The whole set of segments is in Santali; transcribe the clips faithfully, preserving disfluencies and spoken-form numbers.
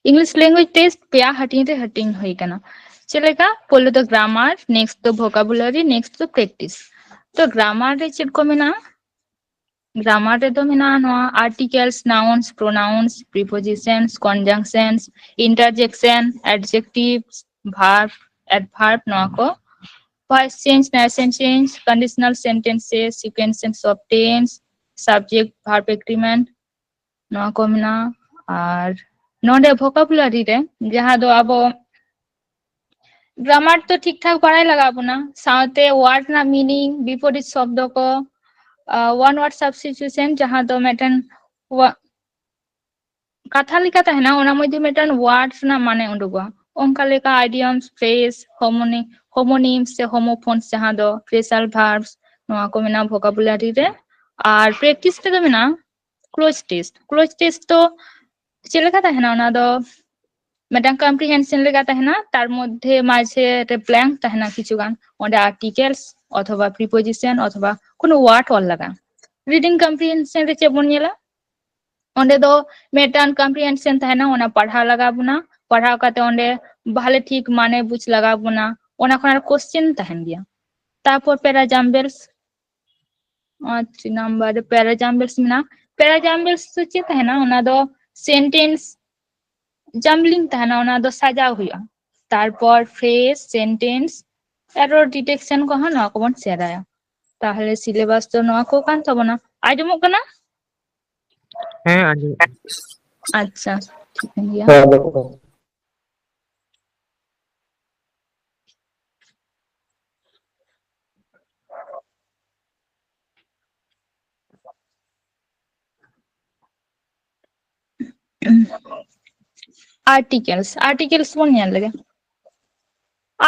English language test ᱯᱮᱭᱟ ᱦᱟᱹᱴᱤᱧ ᱨᱮ ᱦᱟᱹᱴᱤᱧ ᱦᱩᱭ ᱟᱠᱟᱱᱟ᱾ ᱪᱮᱫ ᱞᱮᱠᱟ? ᱯᱳᱭᱞᱳ ᱫᱚ grammar, next ᱫᱚ vocabulary, next ᱫᱚ practice᱾ ᱛᱚ grammar ᱨᱮ ᱪᱮᱫ ᱠᱚ ᱢᱮᱱᱟᱜᱼᱟ? Grammar ᱨᱮᱫᱚ ᱢᱮᱱᱟᱜᱼᱟ ᱱᱚᱣᱟ articles, nouns, pronouns, prepositions, conjunctions, interjection, adjectives, verb, adverb, ᱱᱚᱣᱟ ᱠᱚ, voice change, narration change, conditional sentences, sequences of tense, subject verb agreement, ᱱᱚᱣᱟ ᱠᱚ ᱢᱮᱱᱟᱜᱼᱟ᱾ ᱟᱨ ᱱᱚᱰᱮ vocabulary ᱨᱮ ᱡᱟᱦᱟᱸ ᱫᱚ ᱟᱵᱚ grammar ᱛᱚ ᱴᱷᱤᱠ ᱴᱷᱟᱠ ᱵᱟᱲᱟᱭ ᱞᱟᱜᱟᱣ ᱵᱚᱱᱟ, ᱥᱟᱶᱛᱮ word ᱨᱮᱱᱟᱜ meaning, ᱵᱤᱯᱚᱨᱤᱛ ᱥᱚᱵᱫᱚ ᱠᱚ, one word substitution, ᱡᱟᱦᱟᱸ ᱫᱚ ᱢᱤᱫᱴᱮᱱ ᱠᱟᱛᱷᱟ ᱞᱮᱠᱟ ᱛᱟᱦᱮᱱᱟ, ᱚᱱᱟ ᱢᱚᱫᱽᱫᱷᱮ ᱢᱤᱫᱴᱟᱝ word ᱨᱮᱱᱟᱜ ᱢᱟᱱᱮ ᱩᱰᱩᱠᱚᱜᱼᱟ᱾ ᱚᱱᱠᱟ ᱞᱮᱠᱟ idioms, phrase, homony, homonyms ᱥᱮ homophones, ᱡᱟᱦᱟᱸ ᱫᱚ phrasal verbs, ᱱᱚᱣᱟ ᱠᱚ ᱢᱮᱱᱟᱜᱼᱟ vocabulary ᱨᱮ᱾ ᱟᱨ practice ᱨᱮᱫᱚ ᱢᱮᱱᱟᱜᱼᱟ clause test᱾ Clause test ᱫᱚ ᱪᱮᱫ ᱞᱮᱠᱟ ᱛᱟᱦᱮᱱᱟ? ᱚᱱᱟ ᱫᱚ ᱢᱤᱫᱴᱟᱝ comprehension ᱞᱮᱠᱟ ᱛᱟᱦᱮᱱᱟ, ᱛᱟᱨ ᱢᱚᱫᱽᱫᱷᱮ ᱢᱟᱡᱷᱮ ᱨᱮ blank ᱛᱟᱦᱮᱱᱟ ᱠᱤᱪᱷᱩ ᱜᱟᱱ, ᱚᱸᱰᱮ articles ᱚᱛᱷᱚᱵᱟ preposition ᱚᱛᱷᱚᱵᱟ ᱠᱳᱱᱳ word ᱚᱞ ᱞᱟᱜᱟᱜᱼᱟ᱾ Reading comprehension ᱨᱮ ᱪᱮᱫ ᱵᱚᱱ ᱧᱮᱞᱟ? ᱚᱸᱰᱮ ᱫᱚ ᱢᱤᱫᱴᱟᱝ comprehension ᱛᱟᱦᱮᱱᱟ, ᱚᱱᱟ ᱯᱟᱲᱦᱟᱣ ᱞᱟᱜᱟᱣ ᱵᱚᱱᱟ, ᱯᱟᱲᱦᱟᱣ ᱠᱟᱛᱮ ᱚᱸᱰᱮ ᱵᱷᱟᱞᱮ ᱴᱷᱤᱠ ᱢᱟᱱᱮ ᱵᱩᱡᱽ ᱞᱟᱜᱟᱣ ᱵᱚᱱᱟ, ᱚᱱᱟ ᱠᱷᱚᱱ ᱟᱨ question ᱛᱟᱦᱮᱱ ᱜᱮᱭᱟ᱾ ᱛᱟᱨᱯᱚᱨ para jumbles, ᱟᱨ ᱛᱤᱱ ᱱᱟᱢᱵᱟᱨ ᱨᱮ para jumbles ᱢᱮᱱᱟᱜᱼᱟ᱾ Para jumbles ᱫᱚ ᱪᱮᱫ ᱛᱟᱦᱮᱱᱟ? ᱚᱱᱟ ᱫᱚ sentence jumbling ᱛᱟᱦᱮᱱᱟ, ᱚᱱᱟ ᱫᱚ ᱥᱟᱡᱟᱣ ᱦᱩᱭᱩᱜᱼᱟ᱾ ᱛᱟᱨᱯᱚᱨ phrase, sentence, error detection ᱠᱚᱦᱚᱸ ᱱᱚᱣᱟ ᱠᱚᱵᱚᱱ ᱥᱮᱬᱟᱭᱟ᱾ ᱛᱟᱦᱞᱮ syllabus ᱫᱚ ᱱᱚᱣᱟ ᱠᱚ ᱠᱟᱱ ᱛᱟᱵᱚᱱᱟ᱾ ᱟᱸᱡᱚᱢᱚᱜ ᱠᱟᱱᱟ? ᱦᱮᱸ, ᱟᱸᱡᱚᱢᱚᱜ ᱠᱟᱱᱟ᱾ ᱟᱪᱪᱷᱟ, ᱴᱷᱤᱠᱟᱹᱱ ᱜᱮᱭᱟ᱾ ᱦᱮᱸ, ᱟᱸᱡᱚᱢᱚᱜ ᱠᱟᱱᱟ᱾ Articles, articles ᱵᱚᱱ ᱧᱮᱞ ᱞᱮᱜᱮ᱾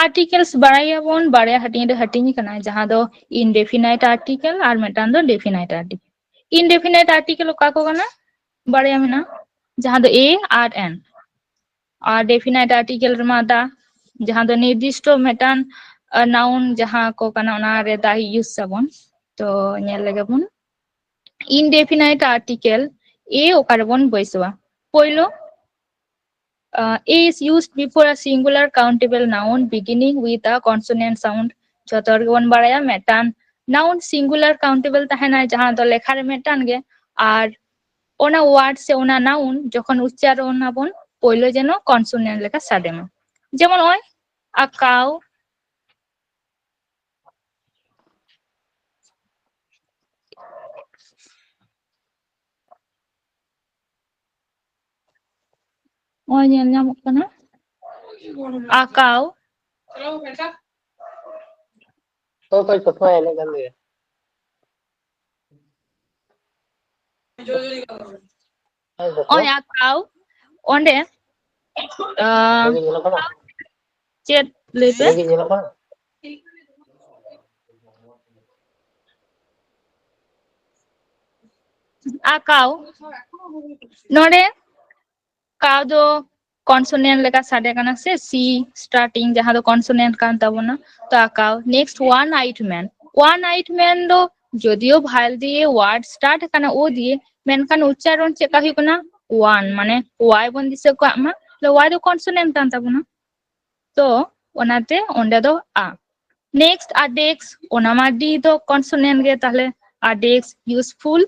Articles ᱵᱟᱲᱟᱭᱟᱵᱚᱱ ᱵᱟᱨᱭᱟ ᱦᱟᱹᱴᱤᱧ ᱨᱮ ᱦᱟᱹᱴᱤᱧ ᱠᱟᱱᱟ, ᱡᱟᱦᱟᱸ ᱫᱚ indefinite article ᱟᱨ ᱢᱤᱫᱴᱟᱝ ᱫᱚ definite article᱾ Indefinite article ᱚᱠᱟ ᱠᱚ ᱠᱟᱱᱟ? ᱵᱟᱨᱭᱟ ᱢᱮᱱᱟᱜᱼᱟ, ᱡᱟᱦᱟᱸ ᱫᱚ a R an᱾ R definite article ᱨᱮᱢᱟ the, ᱡᱟᱦᱟᱸ ᱫᱚ ᱱᱤᱨᱫᱤᱥᱴᱚ ᱢᱤᱫᱴᱟᱝ noun ᱡᱟᱦᱟᱸ ᱠᱚ ᱠᱟᱱᱟ, ᱚᱱᱟ ᱨᱮ the use ᱟᱵᱚᱱ᱾ ᱛᱚ ᱧᱮᱞ ᱞᱮᱜᱮ ᱵᱚᱱ, indefinite article a ᱚᱠᱟ ᱨᱮᱵᱚᱱ ᱵᱟᱹᱭᱥᱟᱹᱣᱟ? ᱯᱳᱭᱞᱳ uh, A is used before a singular countable noun beginning with a consonant sound. ᱡᱚᱛᱚ ᱦᱚᱲ ᱜᱮᱵᱚᱱ ᱵᱟᱲᱟᱭᱟ ᱢᱤᱫᱴᱟᱝ noun singular countable ᱛᱟᱦᱮᱱᱟ, ᱡᱟᱦᱟᱸ ᱫᱚ ᱞᱮᱠᱷᱟ ᱨᱮ ᱢᱤᱫᱴᱟᱝ ᱜᱮ, ᱟᱨ ᱚᱱᱟ word ᱥᱮ ᱚᱱᱟ noun ᱡᱚᱠᱷᱚᱱ ᱩᱪᱪᱟᱨᱚᱱ ᱟᱵᱚᱱ, ᱯᱳᱭᱞᱳ ᱡᱮᱱᱚ consonant ᱞᱮᱠᱟ ᱥᱟᱰᱮ ᱢᱟ᱾ ᱡᱮᱢᱚᱱ ᱱᱚᱜᱼᱚᱭ ᱟᱠᱟᱣ, ᱱᱚᱜᱼᱚᱭ ᱧᱮᱞ ᱧᱟᱢᱚᱜ ᱠᱟᱱᱟ ᱟᱠᱟᱣ᱾ ᱚᱠᱚᱭ ᱯᱟᱥᱱᱟ ᱮᱱᱮᱡ ᱠᱟᱱ ᱜᱮᱭᱟ? ᱦᱮᱸ, ᱯᱟᱥᱱᱟ᱾ ᱱᱚᱜᱼᱚᱭ ᱟᱠᱟᱣ, ᱚᱸᱰᱮ, ᱟᱸ, ᱵᱷᱟᱜᱮ ᱧᱮᱞᱚᱜ ᱠᱟᱱᱟ? ᱪᱮᱫ ᱞᱟᱹᱭ ᱯᱮ? ᱵᱷᱟᱜᱮ ᱧᱮᱞᱚᱜ ᱠᱟᱱᱟ? ᱟᱠᱟᱣ, ᱱᱚᱰᱮ ᱠᱟᱣ ᱫᱚ consonant ᱞᱮᱠᱟ ᱥᱟᱰᱮ ᱠᱟᱱᱟ ᱥᱮ, C starting ᱡᱟᱦᱟᱸ ᱫᱚ consonant ᱠᱟᱱ ᱛᱟᱵᱚᱱᱟ, ᱛᱚ ᱟᱠᱟᱣ᱾ Next, one eyed man. One eyed man ᱫᱚ ᱡᱚᱫᱤᱭᱳ vowel ᱫᱤᱭᱮ word start ᱠᱟᱱᱟ, O ᱫᱤᱭᱮ, ᱢᱮᱱᱠᱷᱟᱱ ᱩᱪᱪᱟᱨᱚᱱ ᱪᱮᱫ ᱞᱮᱠᱟ ᱦᱩᱭᱩᱜ ᱠᱟᱱᱟ? One, ᱢᱟᱱᱮ Y ᱵᱚᱱ ᱫᱤᱥᱟᱹ ᱠᱟᱜ ᱢᱟ, ᱛᱚ Y ᱫᱚ consonant ᱠᱟᱱ ᱛᱟᱵᱚᱱᱟ, ᱛᱚ ᱚᱱᱟᱛᱮ ᱚᱸᱰᱮ ᱫᱚ A᱾ Next, addex, ᱚᱱᱟ ᱢᱟ D ᱫᱚ consonant ᱜᱮ, ᱛᱟᱦᱞᱮ addex, useful,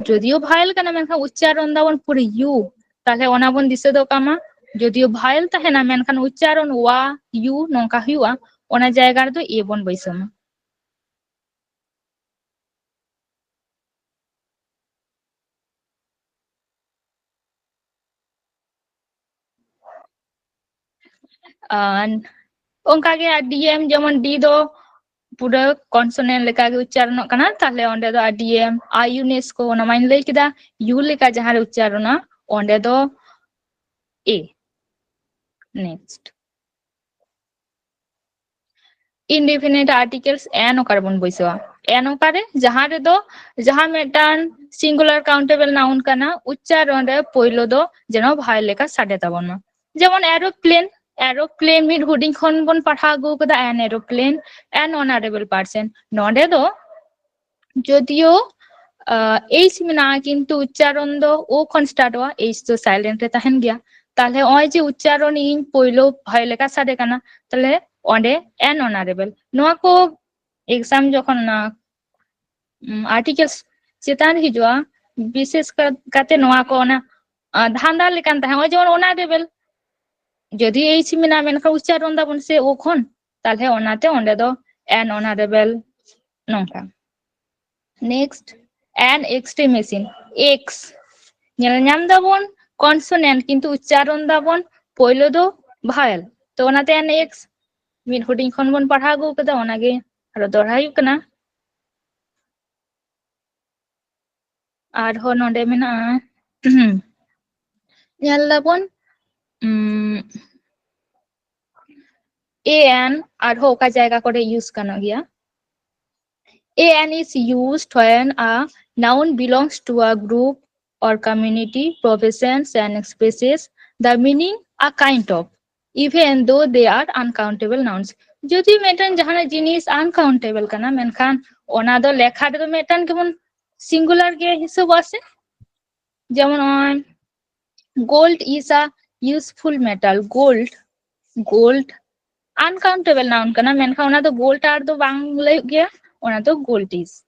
ᱡᱚᱫᱤᱭᱳ vowel ᱠᱟᱱᱟ ᱢᱮᱱᱠᱷᱟᱱ ᱩᱪᱪᱟᱨᱚᱱ ᱫᱟᱵᱚᱱ ᱯᱩᱨᱟᱹ U, ᱛᱟᱦᱞᱮ ᱚᱱᱟ ᱵᱚᱱ ᱫᱤᱥᱟᱹ ᱫᱚᱦᱚ ᱠᱟᱜ ᱢᱟ, ᱡᱚᱫᱤᱭᱳ vowel ᱛᱟᱦᱮᱱᱟ ᱢᱮᱱᱠᱷᱟᱱ ᱩᱪᱪᱟᱨᱚᱱ ᱣᱟ, U ᱱᱚᱝᱠᱟ ᱦᱩᱭᱩᱜᱼᱟ, ᱚᱱᱟ ᱡᱟᱭᱜᱟ ᱨᱮᱫᱚ A ᱵᱚᱱ ᱵᱟᱹᱭᱥᱟᱹᱣ ᱢᱟ᱾ ᱟᱨ ᱚᱱᱠᱟᱜᱮ ᱟᱨ D M, ᱡᱮᱢᱚᱱ D ᱫᱚ ᱯᱩᱨᱟᱹ consonant ᱞᱮᱠᱟᱜᱮ ᱩᱪᱪᱟᱨᱚᱱᱚᱜ ᱠᱟᱱᱟ, ᱛᱟᱦᱞᱮ ᱚᱸᱰᱮ ᱫᱚ ᱟᱨ D M, ᱟᱭᱩᱱᱮᱥᱠᱳ, ᱚᱱᱟ ᱢᱟᱧ ᱞᱟᱹᱭ ᱠᱮᱫᱟ, U ᱞᱮᱠᱟ ᱡᱟᱦᱟᱸ ᱨᱮ ᱩᱪᱪᱟᱨᱚᱱᱟ, ᱚᱸᱰᱮ ᱫᱚ A᱾ Next, indefinite articles, an ᱚᱠᱟᱨᱮ ᱵᱚᱱ ᱵᱟᱹᱭᱥᱟᱹᱣᱟ? An ᱚᱠᱟᱨᱮ? ᱡᱟᱦᱟᱸ ᱨᱮᱫᱚ, ᱡᱟᱦᱟᱸ ᱢᱤᱫᱴᱟᱝ singular countable noun ᱠᱟᱱᱟ, ᱩᱪᱪᱟᱨᱚᱱ ᱨᱮ ᱯᱳᱭᱞᱳ ᱫᱚ ᱡᱮᱱᱚ vowel ᱞᱮᱠᱟ ᱥᱟᱰᱮ ᱛᱟᱵᱚᱱ ᱢᱟ᱾ ᱡᱮᱢᱚᱱ aeroplane, aeroplane ᱢᱤᱫ ᱦᱩᱰᱤᱧ ᱠᱷᱚᱱ ᱵᱚᱱ ᱯᱟᱲᱦᱟᱣ ᱟᱹᱜᱩ ᱠᱟᱫᱟ, an aeroplane, an honorable person᱾ ᱱᱚᱰᱮ ᱫᱚ ᱡᱚᱫᱤᱭᱳ, ᱟᱸ, H ᱢᱮᱱᱟᱜᱼᱟ, ᱠᱤᱱᱛᱩ ᱩᱪᱪᱟᱨᱚᱱ ᱫᱚ O ᱠᱷᱚᱱ startᱚᱜᱼᱟ, H ᱫᱚ silent ᱨᱮ ᱛᱟᱦᱮᱱ ᱜᱮᱭᱟ᱾ ᱛᱟᱦᱞᱮ ᱱᱚᱜᱼᱚᱭ ᱡᱮ ᱩᱪᱪᱟᱨᱚᱱ ᱤᱧ ᱯᱳᱭᱞᱳ ᱵᱷᱟᱭ ᱞᱮᱠᱟ ᱥᱟᱰᱮ ᱠᱟᱱᱟ, ᱛᱟᱦᱞᱮ ᱚᱸᱰᱮ an honourable᱾ ᱱᱚᱣᱟ ᱠᱚ exam ᱡᱚᱠᱷᱚᱱ ᱚᱱᱟ, ᱩᱢ, articles ᱪᱮᱛᱟᱱ ᱨᱮ ᱦᱤᱡᱩᱜᱼᱟ, ᱵᱤᱥᱮᱥ ᱠᱟ-, ᱠᱟᱛᱮ ᱱᱚᱣᱟ ᱠᱚ ᱚᱱᱟ, ᱟ, ᱫᱷᱟᱸᱫᱟ ᱞᱮᱠᱟᱱ ᱛᱟᱦᱮᱸ, ᱱᱚᱜᱼᱚᱭ ᱡᱮᱢᱚᱱ honourable, ᱡᱩᱫᱤ H ᱢᱮᱱᱟᱜᱼᱟ, ᱢᱮᱱᱠᱷᱟᱱ ᱩᱪᱪᱟᱨᱚᱱ ᱫᱟᱵᱚᱱ ᱥᱮ O ᱠᱷᱚᱱ, ᱛᱟᱦᱞᱮ ᱚᱱᱟᱛᱮ ᱚᱸᱰᱮ ᱫᱚ an honourable ᱱᱚᱝᱠᱟ᱾ Next, an extremation, X᱾ ᱧᱮᱞ ᱧᱟᱢ ᱫᱟᱵᱚᱱ consonant, ᱠᱤᱱᱛᱩ ᱩᱪᱪᱟᱨᱚᱱ ᱫᱟᱵᱚᱱ ᱯᱳᱭᱞᱳ ᱫᱚ vowel, ᱛᱚ ᱚᱱᱟᱛᱮ an X᱾ ᱢᱤᱫ ᱦᱩᱰᱤᱧ ᱠᱷᱚᱱ ᱵᱚᱱ ᱯᱟᱲᱦᱟᱣ ᱟᱹᱜᱩ ᱠᱟᱫᱟ, ᱚᱱᱟᱜᱮ ᱟᱨᱚ ᱫᱚᱦᱲᱟ ᱦᱩᱭᱩᱜ ᱠᱟᱱᱟ᱾ ᱟᱨᱦᱚᱸ ᱱᱚᱰᱮ ᱢᱮᱱᱟᱜᱼᱟ, ᱧᱮᱞ ᱫᱟᱵᱚᱱ, ᱩᱢ, an ᱟᱨᱦᱚᱸ ᱚᱠᱟ ᱡᱟᱭᱜᱟ ᱠᱚᱨᱮ use ᱜᱟᱱᱚᱜ ᱜᱮᱭᱟ? An is used when a noun belongs to a group or community, professions and species, the meaning a kind of, even though they are uncountable nouns. ᱡᱩᱫᱤ ᱢᱤᱫᱴᱟᱝ ᱡᱟᱦᱟᱱᱟᱜ ᱡᱤᱱᱤᱥ uncountable ᱠᱟᱱᱟ, ᱢᱮᱱᱠᱷᱟᱱ ᱚᱱᱟ ᱫᱚ ᱞᱮᱠᱷᱟ ᱨᱮᱫᱚ ᱢᱤᱫᱴᱟᱝ ᱜᱮᱵᱚᱱ singular ᱜᱮ ᱦᱤᱥᱟᱹᱵᱚᱜᱼᱟ ᱥᱮ? ᱡᱮᱢᱚᱱ ᱱᱚᱜᱼᱚᱭ, gold is a useful metal, gold, gold uncountable noun ᱠᱟᱱᱟ, ᱢᱮᱱᱠᱷᱟᱱ ᱚᱱᱟ ᱫᱚ gold ᱟᱨ ᱫᱚ ᱵᱟᱝ ᱞᱟᱹᱭᱚᱜ ᱜᱮᱭᱟ, ᱚᱱᱟ ᱫᱚ gold is᱾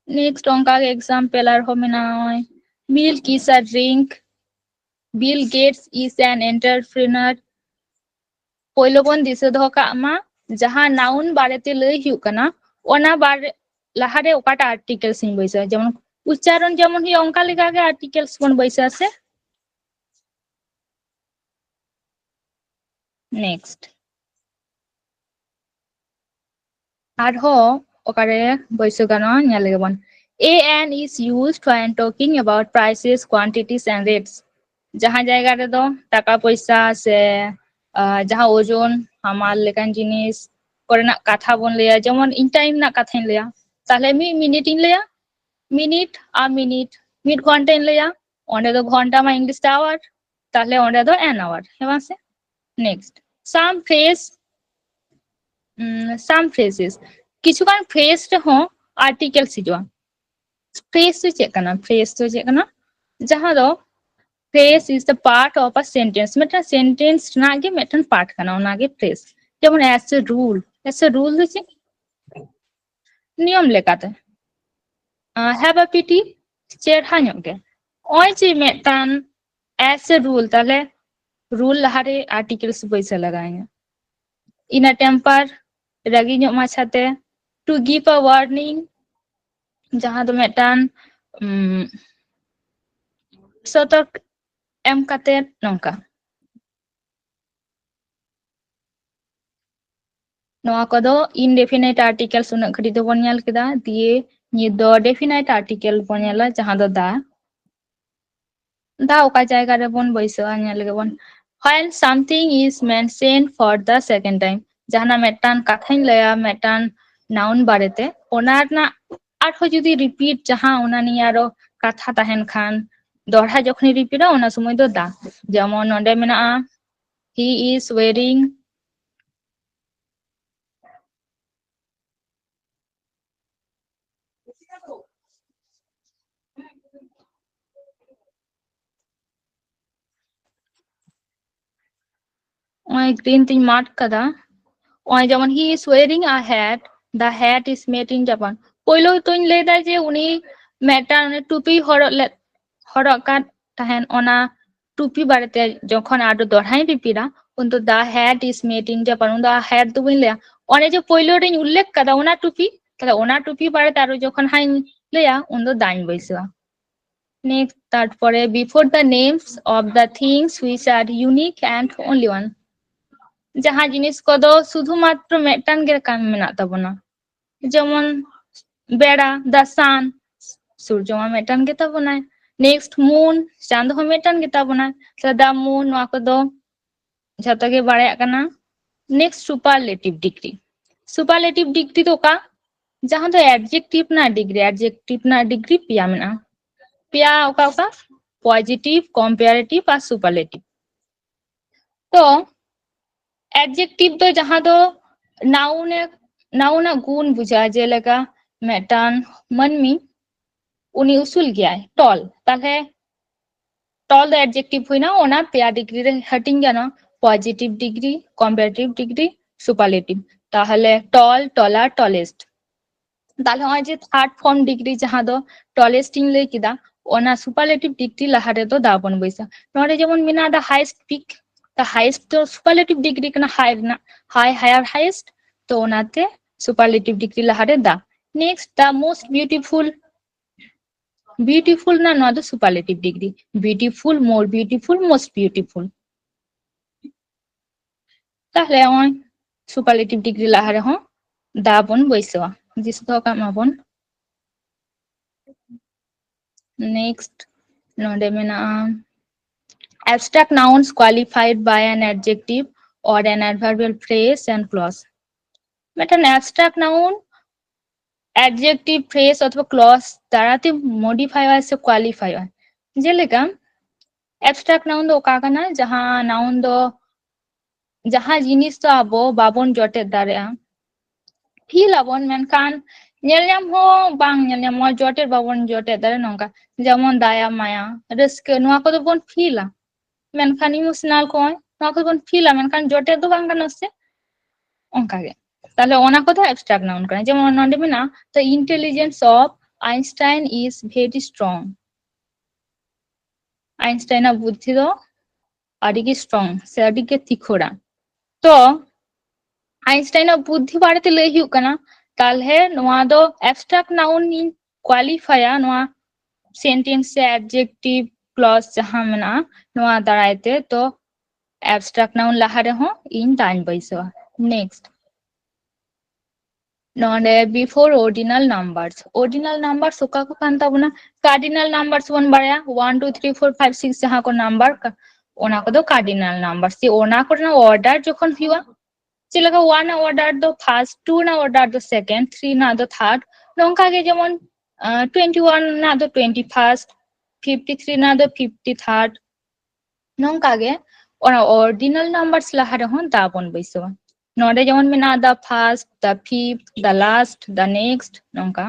Next ᱚᱱᱠᱟᱜᱮ example ᱟᱨᱦᱚᱸ ᱢᱮᱱᱟᱜᱼᱟ, ᱱᱚᱜᱼᱚᱭ, milk is a drink, Bill Gates is an entrepreneur᱾ ᱯᱳᱭᱞᱳ ᱵᱚᱱ ᱫᱤᱥᱟᱹ ᱫᱚᱦᱚ ᱠᱟᱜ ᱢᱟ, ᱡᱟᱦᱟᱸ noun ᱵᱟᱨᱮᱛᱮ ᱞᱟᱹᱭ ᱦᱩᱭᱩᱜ ᱠᱟᱱᱟ, ᱚᱱᱟ ᱵᱟᱨᱮ ᱞᱟᱦᱟᱨᱮ ᱚᱠᱟᱴᱟᱜ articles ᱤᱧ ᱵᱟᱹᱭᱥᱟᱹᱣᱟ, ᱡᱮᱢᱚᱱ ᱩᱪᱪᱟᱨᱚᱱ ᱡᱮᱢᱚᱱ ᱦᱩᱭᱩᱜᱼᱟ, ᱚᱱᱠᱟ ᱞᱮᱠᱟᱜᱮ articles ᱵᱚᱱ ᱵᱟᱹᱭᱥᱟᱹᱣᱟ ᱥᱮ᱾ Next, ᱟᱨᱦᱚᱸ ᱚᱠᱟᱨᱮ ᱵᱟᱹᱭᱥᱟᱹᱣ ᱜᱟᱱᱚᱜᱼᱟ, ᱧᱮᱞ ᱞᱮᱜᱮ ᱵᱚᱱ᱾ An is used when talking about prices, quantities and rates. ᱡᱟᱦᱟᱸ ᱡᱟᱭᱜᱟ ᱨᱮᱫᱚ ᱴᱟᱠᱟ ᱯᱚᱭᱥᱟ ᱥᱮ, ᱟ, ᱡᱟᱦᱟᱸ ᱳᱡᱚᱱ, ᱦᱟᱢᱟᱞ ᱞᱮᱠᱟᱱ ᱡᱤᱱᱤᱥ ᱠᱚᱨᱮᱱᱟᱜ ᱠᱟᱛᱷᱟ ᱵᱚᱱ ᱞᱟᱹᱭᱟ, ᱡᱮᱢᱚᱱ ᱤᱧ time ᱨᱮᱱᱟᱜ ᱠᱟᱛᱷᱟᱧ ᱞᱟᱹᱭᱟ, ᱛᱟᱦᱞᱮ ᱢᱤᱫ ᱢᱤᱱᱤᱴ ᱤᱧ ᱞᱟᱹᱭᱟ, minute, a minute, ᱢᱤᱫ ᱜᱷᱚᱱᱴᱟᱧ ᱞᱟᱹᱭᱟ, ᱚᱸᱰᱮ ᱫᱚ ᱜᱷᱚᱱᱴᱟ ᱢᱟ English ᱛᱮ hour, ᱛᱟᱦᱞᱮ ᱚᱸᱰᱮ ᱫᱚ an hour, ᱦᱮᱸ ᱵᱟᱝ ᱥᱮ? Next, some phrase, ᱩᱢ, some phrases, ᱠᱤᱪᱷᱩᱜᱟᱱ phrase ᱨᱮᱦᱚᱸ articles ᱦᱤᱡᱩᱜᱼᱟ᱾ ᱯᱷᱨᱮᱡᱽ ᱫᱚ ᱪᱮᱫ ᱠᱟᱱᱟ? ᱯᱷᱨᱮᱡᱽ ᱫᱚ ᱪᱮᱫ ᱠᱟᱱᱟ? ᱡᱟᱦᱟᱸ ᱫᱚ phrase is the part of a sentence, ᱢᱤᱫᱴᱟᱝ ᱥᱮᱱᱴᱮᱱᱥ ᱨᱮᱱᱟᱜ ᱜᱮ ᱢᱤᱫᱴᱟᱝ ᱯᱟᱨᱴ ᱠᱟᱱᱟ, ᱚᱱᱟᱜᱮ ᱯᱷᱨᱮᱡᱽ᱾ ᱡᱮᱢᱚᱱ as a rule, as a rule ᱫᱚ ᱪᱮᱫ? ᱱᱤᱭᱚᱢ ᱞᱮᱠᱟᱛᱮ᱾ ᱦᱮᱵ ᱟ ᱯᱤᱴᱤ, ᱪᱮᱨᱦᱟ ᱧᱚᱜ ᱜᱮ᱾ ᱱᱚᱜᱼᱚᱭ ᱡᱮ ᱢᱤᱫᱴᱟᱝ as a rule, ᱛᱟᱦᱞᱮ ᱨᱩᱞ ᱞᱟᱦᱟᱨᱮ ᱟᱨᱴᱤᱠᱮᱞᱥ ᱵᱟᱹᱭᱥᱟᱹᱣ ᱞᱟᱜᱟᱣᱤᱧᱟ᱾ In a temper, ᱨᱟᱹᱜᱤ ᱧᱚᱜ ᱢᱟᱪᱷᱟᱛᱮ᱾ To give a warning, ᱡᱟᱦᱟᱸ ᱫᱚ ᱢᱤᱫᱴᱟᱝ ᱩᱢ, ᱥᱚᱛᱚᱨᱠ ᱮᱢ ᱠᱟᱛᱮ ᱱᱚᱝᱠᱟ᱾ ᱱᱚᱣᱟ ᱠᱚᱫᱚ indefinite articles ᱩᱱᱟᱹᱜ ᱜᱷᱟᱹᱲᱤᱡ ᱫᱚᱵᱚᱱ ᱧᱮᱞ ᱠᱮᱫᱟ᱾ ᱫᱤᱭᱮ ᱱᱤᱛ ᱫᱚ definite article ᱵᱚᱱ ᱧᱮᱞᱟ, ᱡᱟᱦᱟᱸ ᱫᱚ the᱾ The ᱚᱠᱟ ᱡᱟᱭᱜᱟ ᱨᱮᱵᱚᱱ ᱵᱟᱹᱭᱥᱟᱹᱣᱟ, ᱧᱮᱞ ᱞᱮᱜᱮ ᱵᱚᱱ᱾ When something is mentioned for the second time, ᱡᱟᱦᱟᱱᱟᱜ ᱢᱤᱫᱴᱟᱝ ᱠᱟᱛᱷᱟᱧ ᱞᱟᱹᱭᱟ ᱢᱤᱫᱴᱟᱝ ᱱᱟᱣᱩᱱ ᱵᱟᱨᱮᱛᱮ, ᱚᱱᱟ ᱨᱮᱱᱟᱜ ᱟᱨᱦᱚᱸ ᱡᱩᱫᱤ ᱨᱤᱯᱤᱴ ᱡᱟᱦᱟᱸ ᱚᱱᱟ ᱱᱤᱭᱮ ᱟᱨᱚ ᱠᱟᱛᱷᱟ ᱛᱟᱦᱮᱱ ᱠᱷᱟᱱ, ᱫᱚᱦᱲᱟ ᱡᱚᱠᱷᱚᱱᱤᱧ ᱨᱤᱯᱤᱴᱟ, ᱚᱱᱟ ᱥᱚᱢᱚᱭ ᱫᱚ the᱾ ᱡᱮᱢᱚᱱ ᱱᱚᱰᱮ ᱢᱮᱱᱟᱜᱼᱟ, he is wearing ᱱᱚᱜᱼᱚᱭ ᱜᱨᱤᱱ ᱛᱤᱧ ᱢᱟᱨᱠ ᱠᱟᱫᱟ᱾ ᱱᱚᱜᱼᱚᱭ ᱡᱮᱢᱚᱱ he is wearing a hat, the hat is made in Japan. ᱯᱳᱭᱞᱳ ᱛᱚᱧ ᱞᱟᱹᱭᱫᱟ ᱡᱮ ᱩᱱᱤ ᱢᱤᱫᱴᱟᱝ ᱚᱱᱮ ᱴᱩᱯᱤ ᱦᱚᱨᱚᱜ ᱞᱮᱫ, ᱦᱚᱨᱚᱜ ᱠᱟᱫ ᱛᱟᱦᱮᱱ, ᱚᱱᱟ ᱴᱩᱯᱤ ᱵᱟᱨᱮᱛᱮ ᱡᱚᱠᱷᱚᱱ ᱟᱨᱚ ᱫᱚᱦᱲᱟᱧ ᱨᱤᱯᱤᱴᱟ, ᱩᱱ ᱫᱚ the hat is made in Japan, ᱩᱱ ᱫᱚ hat ᱫᱚ ᱵᱟᱹᱧ ᱞᱟᱹᱭᱟ᱾ ᱚᱱᱮ ᱡᱮ ᱯᱳᱭᱞᱳ ᱨᱤᱧ ᱩᱞᱞᱮᱠᱷ ᱠᱟᱫᱟ ᱚᱱᱟ ᱴᱩᱯᱤ, ᱛᱟᱦᱞᱮ ᱚᱱᱟ ᱴᱩᱯᱤ ᱵᱟᱨᱮᱛᱮ ᱟᱨᱚ ᱡᱚᱠᱷᱚᱱ ᱦᱟᱸᱜ ᱤᱧ ᱞᱟᱹᱭᱟ, ᱩᱱ ᱫᱚ ᱫᱟᱧ ᱵᱟᱹᱭᱥᱟᱹᱣᱟ᱾ Next, ᱛᱟᱨᱯᱚᱨᱮ before the names of the things which are unique and only one, ᱡᱟᱦᱟᱸ ᱡᱤᱱᱤᱥ ᱠᱚᱫᱚ ᱥᱩᱫᱷᱩ ᱢᱟᱛᱨᱚ ᱢᱤᱫᱴᱟᱝ ᱜᱮ ᱠᱟᱱ ᱢᱮᱱᱟᱜ ᱛᱟᱵᱚᱱᱟ, ᱡᱮᱢᱚᱱ ᱵᱮᱲᱟ, the sun, ᱥᱩᱨᱡᱚ ᱢᱟ ᱢᱤᱫᱴᱟᱝ ᱜᱮ ᱛᱟᱵᱚᱱᱟᱭ᱾ Next, moon, ᱪᱟᱸᱫᱚ ᱦᱚᱸ ᱢᱤᱫᱴᱟᱝ ᱜᱮ ᱛᱟᱵᱚᱱᱟᱭ᱾ So, the moon, ᱱᱚᱣᱟ ᱠᱚᱫᱚ ᱡᱷᱚᱛᱚ ᱜᱮ ᱵᱟᱲᱟᱭᱟᱜ ᱠᱟᱱᱟ᱾ Next, superlative degree. Superlative degree ᱫᱚ ᱚᱠᱟ? ᱡᱟᱦᱟᱸ ᱫᱚ adjective ᱨᱮᱱᱟᱜ ᱰᱤᱜᱽᱨᱤ, adjective ᱨᱮᱱᱟᱜ ᱰᱤᱜᱽᱨᱤ ᱯᱮᱭᱟ ᱢᱮᱱᱟᱜᱼᱟ᱾ ᱯᱮᱭᱟ ᱚᱠᱟ ᱚᱠᱟ? Positive, comparative ᱟᱨ superlative. ᱛᱚ adjective ᱫᱚ ᱡᱟᱦᱟᱸ ᱫᱚ noun ᱮ, noun ᱟᱜ ᱜᱩᱱ ᱵᱩᱡᱷᱟᱹᱜᱼᱟ, ᱡᱮᱞᱮᱠᱟ ᱢᱤᱫᱴᱟᱝ ᱢᱟᱹᱱᱢᱤ ᱩᱱᱤ ᱩᱥᱩᱞ ᱜᱮᱭᱟᱭ, tall᱾ ᱛᱟᱦᱞᱮ tall ᱫᱚ adjective ᱦᱩᱭᱱᱟ, ᱚᱱᱟ ᱯᱮᱭᱟ degree ᱨᱮ ᱦᱟᱹᱴᱤᱧ ᱜᱟᱱᱚᱜᱼᱟ, positive degree, comparative degree, superlative᱾ ᱛᱟᱦᱞᱮ tall, taller, tallest᱾ ᱛᱟᱦᱞᱮ ᱱᱚᱜᱼᱚᱭ ᱡᱮ third form degree ᱡᱟᱦᱟᱸ ᱫᱚ tallest ᱤᱧ ᱞᱟᱹᱭ ᱠᱮᱫᱟ, ᱚᱱᱟ superlative degree ᱞᱟᱦᱟ ᱨᱮᱫᱚ ᱫᱟ ᱵᱚᱱ ᱵᱟᱹᱭᱥᱟᱹᱣᱟ᱾ ᱱᱚᱰᱮ ᱡᱮᱢᱚᱱ ᱢᱮᱱᱟᱜᱼᱟ the highest peak, the highest ᱫᱚ superlative degree ᱠᱟᱱᱟ, high ᱨᱮᱱᱟᱜ, high, higher, highest, ᱛᱚ ᱚᱱᱟᱛᱮ superlative degree ᱞᱟᱦᱟᱨᱮ ᱫᱟ᱾ Next, the most beautiful, beautiful ᱨᱮᱱᱟᱜ ᱱᱚᱣᱟ ᱫᱚ superlative degree, beautiful, more beautiful, most beautiful᱾ ᱛᱟᱦᱞᱮ ᱱᱚᱜᱼᱚᱭ superlative degree ᱞᱟᱦᱟ ᱨᱮᱦᱚᱸ ᱫᱟ ᱵᱚᱱ ᱵᱟᱹᱭᱥᱟᱹᱣᱟ, ᱫᱤᱥᱟᱹ ᱫᱚᱦᱚ ᱠᱟᱜ ᱢᱟᱵᱚᱱ᱾ Next ᱱᱚᱰᱮ ᱢᱮᱱᱟᱜᱼᱟ abstract nouns qualified by an adjective or an adverbial phrase and clause᱾ ᱢᱤᱫᱴᱮᱱ abstract noun adjective, phrase ᱚᱛᱷᱚᱵᱟ clause ᱫᱟᱨᱟᱭᱛᱮ modify ᱟᱭ ᱥᱮ qualify ᱟᱭ᱾ ᱡᱮᱞᱮᱠᱟ abstract noun ᱫᱚ ᱚᱠᱟ ᱠᱟᱱᱟ? ᱡᱟᱦᱟᱸ noun ᱫᱚ, ᱡᱟᱦᱟᱸ ᱡᱤᱱᱤᱥ ᱫᱚ ᱟᱵᱚ ᱵᱟᱵᱚᱱ ᱡᱚᱴᱮᱫ ᱫᱟᱲᱮᱭᱟᱜᱼᱟ, feel ᱟᱵᱚᱱ, ᱢᱮᱱᱠᱷᱟᱱ ᱧᱮᱞ ᱧᱟᱢ ᱦᱚᱸ ᱵᱟᱝ ᱧᱮᱞ ᱧᱟᱢᱚᱜᱼᱟ, ᱡᱚᱴᱮᱫ ᱵᱟᱵᱚᱱ ᱡᱚᱴᱮᱫ ᱫᱟᱲᱮᱭᱟᱜᱼᱟ᱾ ᱱᱚᱝᱠᱟ ᱡᱮᱢᱚᱱ ᱫᱟᱭᱟ, ᱢᱟᱭᱟ, ᱨᱟᱹᱥᱠᱟᱹ, ᱱᱚᱣᱟ ᱠᱚᱫᱚ ᱵᱚᱱ ᱯᱷᱤᱞᱟ, ᱢᱮᱱᱠᱷᱟᱱ emotional ᱠᱚ, ᱱᱚᱣᱟ ᱠᱚᱫᱚ ᱵᱚᱱ ᱯᱷᱤᱞᱟ, ᱢᱮᱱᱠᱷᱟᱱ ᱡᱚᱴᱮᱫ ᱫᱚ ᱵᱟᱝ ᱜᱟᱱᱚᱜᱼᱟ ᱥᱮ? ᱚᱱᱠᱟᱜᱮ᱾ ᱛᱟᱦᱞᱮ ᱚᱱᱟ ᱠᱚᱫᱚ abstract noun ᱠᱟᱱᱟ᱾ ᱡᱮᱢᱚᱱ ᱱᱚᱰᱮ ᱢᱮᱱᱟᱜᱼᱟ, the intelligence of Einstein is very strong᱾ Einstein ᱟᱜ ᱵᱩᱫᱽᱫᱷᱤ ᱫᱚ ᱟᱹᱰᱤ ᱜᱮ strong ᱥᱮ ᱟᱹᱰᱤ ᱜᱮ ᱛᱤᱠᱷᱚᱲᱟ᱾ ᱛᱚ Einstein ᱟᱜ ᱵᱩᱫᱽᱫᱷᱤ ᱵᱟᱨᱮᱛᱮ ᱞᱟᱹᱭ ᱦᱩᱭᱩᱜ ᱠᱟᱱᱟ, ᱛᱟᱦᱞᱮ ᱱᱚᱣᱟ ᱫᱚ abstract noun ᱤᱧ qualify ᱟ ᱱᱚᱣᱟ sentence ᱥᱮ adjective clause ᱡᱟᱦᱟᱸ ᱢᱮᱱᱟᱜᱼᱟ ᱱᱚᱣᱟ ᱫᱟᱨᱟᱭ ᱛᱮ᱾ ᱛᱚ abstract noun ᱞᱟᱦᱟ ᱨᱮᱦᱚᱸ ᱤᱧ ᱫᱟᱧ ᱵᱟᱹᱭᱥᱟᱹᱣᱟ᱾ Next ᱱᱚᱰᱮ before ordinal numbers, ordinal numbers ᱚᱠᱟ ᱠᱚ ᱠᱟᱱ ᱛᱟᱵᱚᱱᱟ? Cardinal numbers ᱵᱚᱱ ᱵᱟᱲᱟᱭᱟ, one two three four five six ᱡᱟᱦᱟᱸ ᱠᱚ number, ᱚᱱᱟ ᱠᱚᱫᱚ cardinal numbers᱾ ᱡᱮ ᱚᱱᱟ ᱠᱚᱨᱮᱱᱟᱜ order ᱡᱚᱠᱷᱚᱱ ᱦᱩᱭᱩᱜᱼᱟ, ᱪᱮᱫ ᱞᱮᱠᱟ one ᱟᱜ order ᱫᱚ first, two ᱨᱮᱱᱟᱜ order ᱫᱚ second, three ᱨᱮᱱᱟᱜ ᱫᱚ third, ᱱᱚᱝᱠᱟ ᱜᱮ ᱡᱮᱢᱚᱱ twenty one ᱨᱮᱱᱟᱜ ᱫᱚ twenty first, fifty three ᱨᱮᱱᱟᱜ ᱫᱚ fifty third, ᱱᱚᱝᱠᱟ ᱜᱮ ᱚᱱᱟ ordinal numbers ᱞᱟᱦᱟ ᱨᱮᱦᱚᱸ ᱫᱟ ᱵᱚᱱ ᱵᱟᱹᱭᱥᱟᱹᱣᱟ᱾ ᱱᱚᱰᱮ ᱡᱮᱢᱚᱱ ᱢᱮᱱᱟᱜᱼᱟ the first, the fifth, the last, the next, ᱱᱚᱝᱠᱟ᱾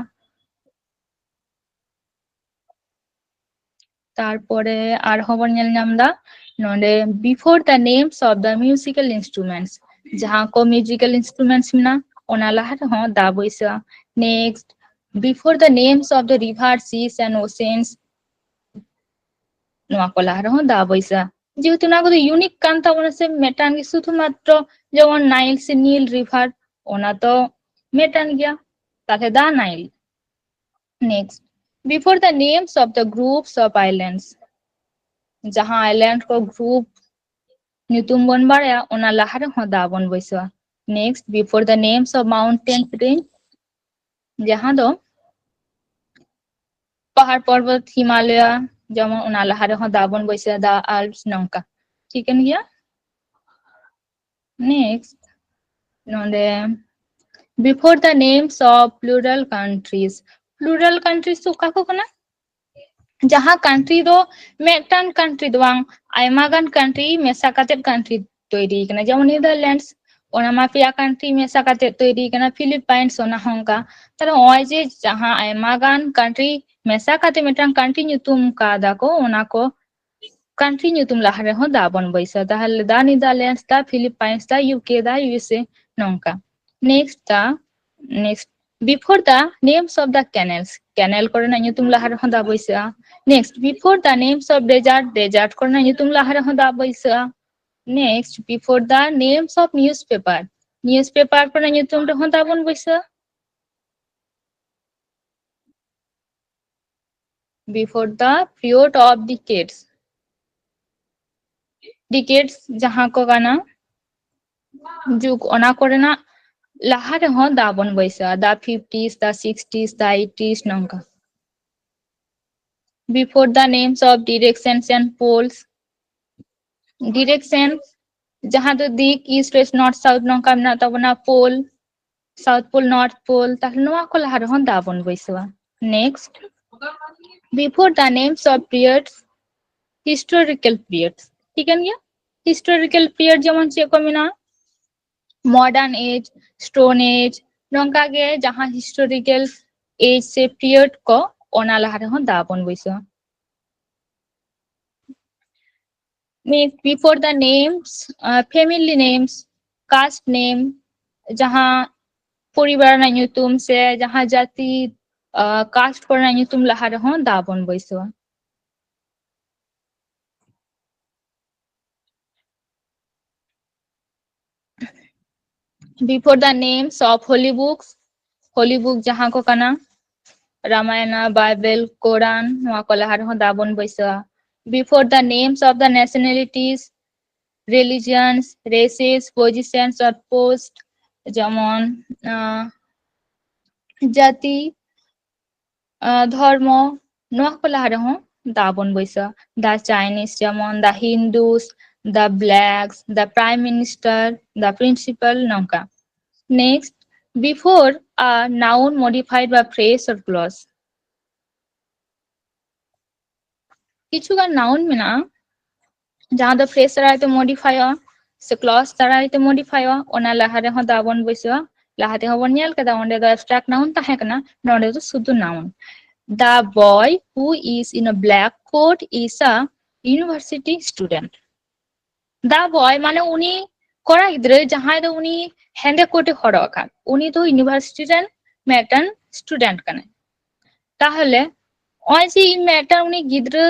ᱛᱟᱨᱯᱚᱨᱮ ᱟᱨᱦᱚᱸ ᱵᱚᱱ ᱧᱮᱞ ᱧᱟᱢ ᱮᱫᱟ ᱱᱚᱰᱮ before the names of the musical instruments, ᱡᱟᱦᱟᱸ ᱠᱚ musical instruments ᱢᱮᱱᱟᱜᱼᱟ, ᱚᱱᱟ ᱞᱟᱦᱟ ᱨᱮᱦᱚᱸ ᱫᱟ ᱵᱟᱹᱭᱥᱟᱹᱜᱼᱟ᱾ Next, before the names of the rivers, seas and oceans, ᱱᱚᱣᱟ ᱠᱚ ᱞᱟᱦᱟ ᱨᱮᱦᱚᱸ ᱫᱟ ᱵᱟᱹᱭᱥᱟᱹᱜᱼᱟ᱾ ᱡᱮᱦᱮᱛᱩ ᱱᱚᱣᱟ ᱠᱚᱫᱚ unique ᱠᱟᱱ ᱛᱟᱵᱚᱱᱟ ᱥᱮ, ᱢᱤᱫᱴᱟᱝ ᱜᱮ ᱥᱩᱫᱷᱩ ᱢᱟᱛᱨᱚ, ᱡᱮᱢᱚᱱ Nile ᱥᱮ Nile River, ᱚᱱᱟ ᱛᱚ ᱢᱤᱫᱴᱟᱝ ᱜᱮᱭᱟ, ᱛᱟᱦᱞᱮ the Nile᱾ Next, before the names of the groups of islands, ᱡᱟᱦᱟᱸ island ᱠᱚ group ᱧᱩᱛᱩᱢ ᱵᱚᱱ ᱵᱟᱲᱟᱭᱟ, ᱚᱱᱟ ᱞᱟᱦᱟ ᱨᱮᱦᱚᱸ ᱫᱟ ᱵᱚᱱ ᱵᱟᱹᱭᱥᱟᱹᱣᱟ᱾ Next, before the names of mountain range, ᱡᱟᱦᱟᱸ ᱫᱚ ᱯᱟᱦᱟᱲ ᱯᱚᱨᱵᱚᱛ ᱦᱤᱢᱟᱞᱚᱭᱟ, ᱡᱮᱢᱚᱱ ᱚᱱᱟ ᱞᱟᱦᱟ ᱨᱮᱦᱚᱸ ᱫᱟ ᱵᱚᱱ ᱵᱟᱹᱭᱥᱟᱹᱣᱟ, the Alps ᱱᱚᱝᱠᱟ᱾ ᱴᱷᱤᱠᱟᱹᱱ ᱜᱮᱭᱟ? Next, ᱱᱚᱰᱮ before the names of plural countries, plural countries ᱫᱚ ᱚᱠᱟ ᱠᱚ ᱠᱟᱱᱟ? ᱡᱟᱦᱟᱸ country ᱫᱚ ᱢᱤᱫᱴᱟᱝ country ᱫᱚ ᱵᱟᱝ, ᱟᱭᱢᱟ ᱜᱟᱱ country ᱢᱮᱥᱟ ᱠᱟᱛᱮ country ᱛᱚᱭᱨᱤ ᱠᱟᱱᱟ, ᱡᱮᱢᱚᱱ Netherlands, ᱚᱱᱟ ᱢᱟ ᱯᱮᱭᱟ country ᱢᱮᱥᱟ ᱠᱟᱛᱮ ᱛᱚᱭᱨᱤ ᱠᱟᱱᱟ, Philippines ᱚᱱᱟ ᱦᱚᱸ ᱚᱱᱠᱟ᱾ ᱛᱟᱦᱞᱮ ᱱᱚᱜᱼᱚᱭ ᱡᱮ ᱡᱟᱦᱟᱸ ᱟᱭᱢᱟ ᱜᱟᱱ country ᱢᱮᱥᱟ ᱠᱟᱛᱮ ᱢᱤᱫᱴᱟᱝ country ᱧᱩᱛᱩᱢ ᱠᱟᱫᱟ ᱠᱚ, ᱚᱱᱟ ᱠᱚ country ᱧᱩᱛᱩᱢ ᱞᱟᱦᱟ ᱨᱮᱦᱚᱸ ᱫᱟ ᱵᱚᱱ ᱵᱟᱹᱭᱥᱟᱹᱣᱟ᱾ ᱛᱟᱦᱞᱮ the Netherlands, the Philippines, the U K, the U S A, ᱱᱚᱝᱠᱟ᱾ Next, the next, before the names of the canals, canal ᱠᱚᱨᱮᱱᱟᱜ ᱧᱩᱛᱩᱢ ᱞᱟᱦᱟ ᱨᱮᱦᱚᱸ ᱫᱟ ᱵᱟᱹᱭᱥᱟᱹᱜᱼᱟ᱾ Next, before the names of desert, desert ᱠᱚᱨᱮᱱᱟᱜ ᱧᱩᱛᱩᱢ ᱞᱟᱦᱟ ᱨᱮᱦᱚᱸ ᱫᱟ ᱵᱟᱹᱭᱥᱟᱹᱜᱼᱟ᱾ Next, before the names of newspaper, newspaper ᱠᱚᱨᱮᱱᱟᱜ ᱧᱩᱛᱩᱢ ᱨᱮᱦᱚᱸ ᱫᱟ ᱵᱚᱱ ᱵᱟᱹᱭᱥᱟᱹᱜᱼᱟ᱾ Before the period of decades, decades ᱡᱟᱦᱟᱸ ᱠᱚ ᱠᱟᱱᱟ ᱡᱩᱜᱽ, ᱚᱱᱟ ᱠᱚᱨᱮᱱᱟᱜ ᱞᱟᱦᱟ ᱨᱮᱦᱚᱸ ᱫᱟ ᱵᱚᱱ ᱵᱟᱹᱭᱥᱟᱹᱣᱟ, the fifties, the sixties, the eighties, ᱱᱚᱝᱠᱟ᱾ Before the names of directions and poles, direction ᱡᱟᱦᱟᱸ ᱫᱚ ᱫᱤᱠ, east, west, north, south ᱱᱚᱝᱠᱟ ᱢᱮᱱᱟᱜ ᱛᱟᱵᱚᱱᱟ, pole, south pole, north pole, ᱛᱟᱦᱞᱮ ᱱᱚᱣᱟ ᱠᱚ ᱞᱟᱦᱟ ᱨᱮᱦᱚᱸ ᱫᱟ ᱵᱚᱱ ᱵᱟᱹᱭᱥᱟᱹᱣᱟ᱾ Next, before the names of periods, historical periods, ᱴᱷᱤᱠᱟᱹᱱ ᱜᱮᱭᱟ? Historical period ᱡᱮᱢᱚᱱ ᱪᱮᱫ ᱠᱚ ᱢᱮᱱᱟᱜᱼᱟ? Modern age, Stone Age, ᱱᱚᱝᱠᱟ ᱜᱮ ᱡᱟᱦᱟᱸ historical age ᱥᱮ period ᱠᱚ, ᱚᱱᱟ ᱞᱟᱦᱟ ᱨᱮᱦᱚᱸ ᱫᱟ ᱵᱚᱱ ᱵᱟᱹᱭᱥᱟᱹᱣᱟ᱾ Before the names, family names, caste name, ᱡᱟᱦᱟᱸ ᱯᱚᱨᱤᱵᱟᱨ ᱨᱮᱱᱟᱜ ᱧᱩᱛᱩᱢ ᱥᱮ ᱡᱟᱦᱟᱸ ᱡᱟᱹᱛᱤ, caste ᱠᱚᱨᱮᱱᱟᱜ ᱧᱩᱛᱩᱢ ᱞᱟᱦᱟ ᱨᱮᱦᱚᱸ ᱫᱟ ᱵᱚᱱ ᱵᱟᱹᱭᱥᱟᱹᱣᱟ᱾ Before the names of holy books, holy book ᱡᱟᱦᱟᱸ ᱠᱚ ᱠᱟᱱᱟ ᱨᱟᱢᱟᱭᱚᱱᱟ, ᱵᱟᱭᱵᱮᱞ, ᱠᱳᱨᱟᱱ, ᱱᱚᱣᱟ ᱠᱚ ᱞᱟᱦᱟ ᱨᱮᱦᱚᱸ ᱫᱟ ᱵᱚᱱ ᱵᱟᱹᱭᱥᱟᱹᱣᱟ᱾ Before the names of the nationalities, religions, races, positions or post, ᱡᱮᱢᱚᱱ ᱡᱟᱹᱛᱤ, ᱫᱷᱚᱨᱢᱚ, ᱱᱚᱣᱟ ᱠᱚ ᱞᱟᱦᱟ ᱨᱮᱦᱚᱸ ᱫᱟ ᱵᱚᱱ ᱵᱟᱹᱭᱥᱟᱹᱣᱟ᱾ The Chinese, ᱡᱮᱢᱚᱱ the Hindus, the blacks, the prime minister, the principal, ᱱᱚᱝᱠᱟ᱾ Next, before a noun modified by phrase or clause. ᱠᱤᱪᱷᱩᱜᱟᱱ noun ᱢᱮᱱᱟᱜᱼᱟ ᱡᱟᱦᱟᱸ ᱫᱚ phrase ᱫᱟᱨᱟᱭ ᱛᱮ modifyᱚᱜᱼᱟ ᱥᱮ clause ᱫᱟᱨᱟᱭ ᱛᱮ modifyᱚᱜᱼᱟ, ᱚᱱᱟ ᱞᱟᱦᱟ ᱨᱮᱦᱚᱸ ᱫᱟ ᱵᱚᱱ ᱵᱟᱹᱭᱥᱟᱹᱣᱟ᱾ ᱞᱟᱦᱟ ᱛᱮᱦᱚᱸ ᱵᱚᱱ ᱧᱮᱞ ᱠᱟᱫᱟ, ᱚᱸᱰᱮ ᱫᱚ abstract noun ᱛᱟᱦᱮᱸ ᱠᱟᱱᱟ, ᱱᱚᱸᱰᱮ ᱫᱚ ᱥᱩᱫᱷᱩ noun᱾ The boy who is in a black coat is a university student. The boy ᱢᱟᱱᱮ ᱩᱱᱤ ᱠᱚᱲᱟ ᱜᱤᱫᱽᱨᱟᱹ ᱡᱟᱦᱟᱸᱭ ᱫᱚ ᱩᱱᱤ ᱦᱮᱸᱫᱮ ᱠᱳᱴ ᱮ ᱦᱚᱨᱚᱜ ᱟᱠᱟᱫ, ᱩᱱᱤ ᱫᱚ university ᱨᱮᱱ ᱢᱤᱫᱴᱟᱝ student ᱠᱟᱱᱟᱭ᱾ ᱛᱟᱦᱚᱞᱮ ᱱᱚᱜᱼᱚᱭ ᱡᱮ ᱤᱧ ᱢᱤᱫᱴᱟᱝ ᱩᱱᱤ ᱜᱤᱫᱽᱨᱟᱹ,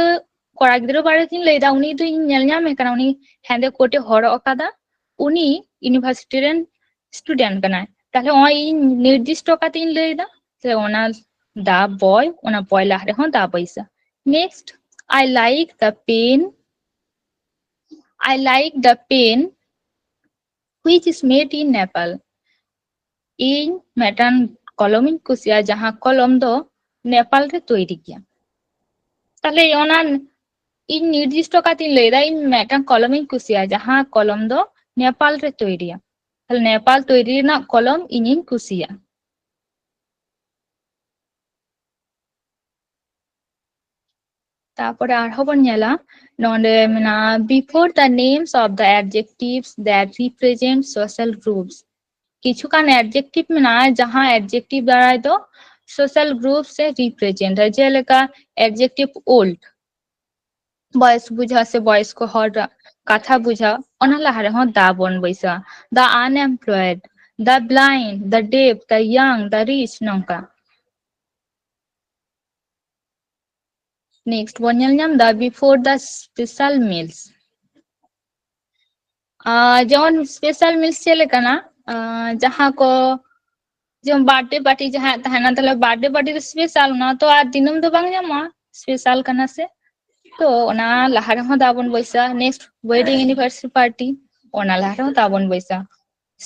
ᱠᱚᱲᱟ ᱜᱤᱫᱽᱨᱟᱹ ᱵᱟᱨᱮ ᱛᱤᱧ ᱞᱟᱹᱭᱫᱟ, ᱩᱱᱤ ᱫᱚ ᱤᱧ ᱧᱮᱞ ᱧᱟᱢᱮ ᱠᱟᱱᱟ, ᱩᱱᱤ ᱦᱮᱸᱫᱮ ᱠᱳᱴ ᱮ ᱦᱚᱨᱚᱜ ᱟᱠᱟᱫᱟ, ᱩᱱᱤ university ᱨᱮᱱ student ᱠᱟᱱᱟᱭ᱾ ᱛᱟᱦᱚᱞᱮ ᱱᱚᱜᱼᱚᱭ ᱤᱧ ᱱᱤᱨᱫᱤᱥᱴᱚ ᱠᱟᱛᱮ ᱤᱧ ᱞᱟᱹᱭᱫᱟ, ᱛᱟᱦᱞᱮ ᱚᱱᱟ the boy, ᱚᱱᱟ boy ᱞᱟᱦᱟ ᱨᱮᱦᱚᱸ ᱫᱟ ᱵᱟᱹᱭᱥᱟᱹᱣᱟ᱾ Next, I like the pen. I like the pen which is made in Nepal. ᱤᱧ ᱢᱤᱫᱴᱟᱝ ᱠᱚᱞᱚᱢ ᱤᱧ ᱠᱩᱥᱤᱭᱟᱜᱼᱟ, ᱡᱟᱦᱟᱸ ᱠᱚᱞᱚᱢ ᱫᱚ ᱱᱮᱯᱟᱞ ᱨᱮ ᱛᱚᱭᱨᱤ ᱜᱮᱭᱟ᱾ ᱛᱟᱦᱞᱮ ᱚᱱᱟ ᱤᱧ ᱱᱤᱨᱫᱤᱥᱴᱚ ᱠᱟᱛᱮᱧ ᱞᱟᱹᱭᱫᱟ, ᱤᱧ ᱢᱤᱫᱴᱟᱝ ᱠᱚᱞᱚᱢ ᱤᱧ ᱠᱩᱥᱤᱭᱟᱜᱼᱟ, ᱡᱟᱦᱟᱸ ᱠᱚᱞᱚᱢ ᱫᱚ ᱱᱮᱯᱟᱞ ᱨᱮ ᱛᱚᱭᱨᱤᱭᱟ᱾ ᱛᱟᱦᱞᱮ ᱱᱮᱯᱟᱞ ᱛᱚᱭᱨᱤ ᱨᱮᱱᱟᱜ ᱠᱚᱞᱚᱢ ᱤᱧᱤᱧ ᱠᱩᱥᱤᱭᱟᱜᱼᱟ᱾ ᱛᱟᱯᱚᱨᱮ ᱟᱨᱦᱚᱸ ᱵᱚᱱ ᱧᱮᱞᱟ, ᱱᱚᱰᱮ ᱢᱮᱱᱟᱜᱼᱟ, before the names of the adjectives that represent social groups. ᱠᱤᱪᱷᱩᱜᱟᱱ adjective ᱢᱮᱱᱟᱜᱼᱟ, ᱡᱟᱦᱟᱸ adjective ᱫᱟᱨᱟᱭ ᱫᱚ social groups ᱮ represent ᱟ, ᱡᱮᱞᱮᱠᱟ adjective old. ᱵᱚᱭᱮᱥ ᱵᱩᱡᱷᱟᱹᱣ ᱥᱮ ᱵᱚᱭᱚᱥᱠᱚ ᱦᱚᱲ ᱠᱟᱛᱷᱟ ᱵᱩᱡᱷᱟᱹᱣ, ᱚᱱᱟ ᱞᱟᱦᱟ ᱨᱮᱦᱚᱸ ᱫᱟ ᱵᱚᱱ ᱵᱟᱹᱭᱥᱟᱹᱣᱟ᱾ The unemployed, the blind, the deaf, the young, the rich, ᱱᱚᱝᱠᱟ᱾ Next ᱵᱚᱱ ᱧᱮᱞ ᱧᱟᱢ ᱫᱟ before the special meals᱾ ᱟᱨ ᱡᱮᱢᱚᱱ special meals ᱪᱮᱫ ᱞᱮᱠᱟᱱᱟ? ᱟᱨ ᱡᱟᱦᱟᱸ ᱠᱚ ᱡᱮᱢᱚᱱ birthday party ᱡᱟᱦᱟᱸᱭᱟᱜ ᱛᱟᱦᱮᱱᱟ, ᱛᱟᱦᱞᱮ birthday party ᱫᱚ special, ᱚᱱᱟ ᱛᱚ ᱟᱨ ᱫᱤᱱᱟᱹᱢ ᱫᱚ ᱵᱟᱝ ᱧᱟᱢᱚᱜᱼᱟ, special ᱠᱟᱱᱟ ᱥᱮ᱾ ᱛᱚ ᱚᱱᱟ ᱞᱟᱦᱟ ᱨᱮᱦᱚᱸ ᱫᱟ ᱵᱚᱱ ᱵᱟᱹᱭᱥᱟᱹᱣᱟ᱾ Next wedding anniversary party, ᱚᱱᱟ ᱞᱟᱦᱟ ᱨᱮᱦᱚᱸ ᱫᱟ ᱵᱚᱱ ᱵᱟᱹᱭᱥᱟᱹᱣᱟ᱾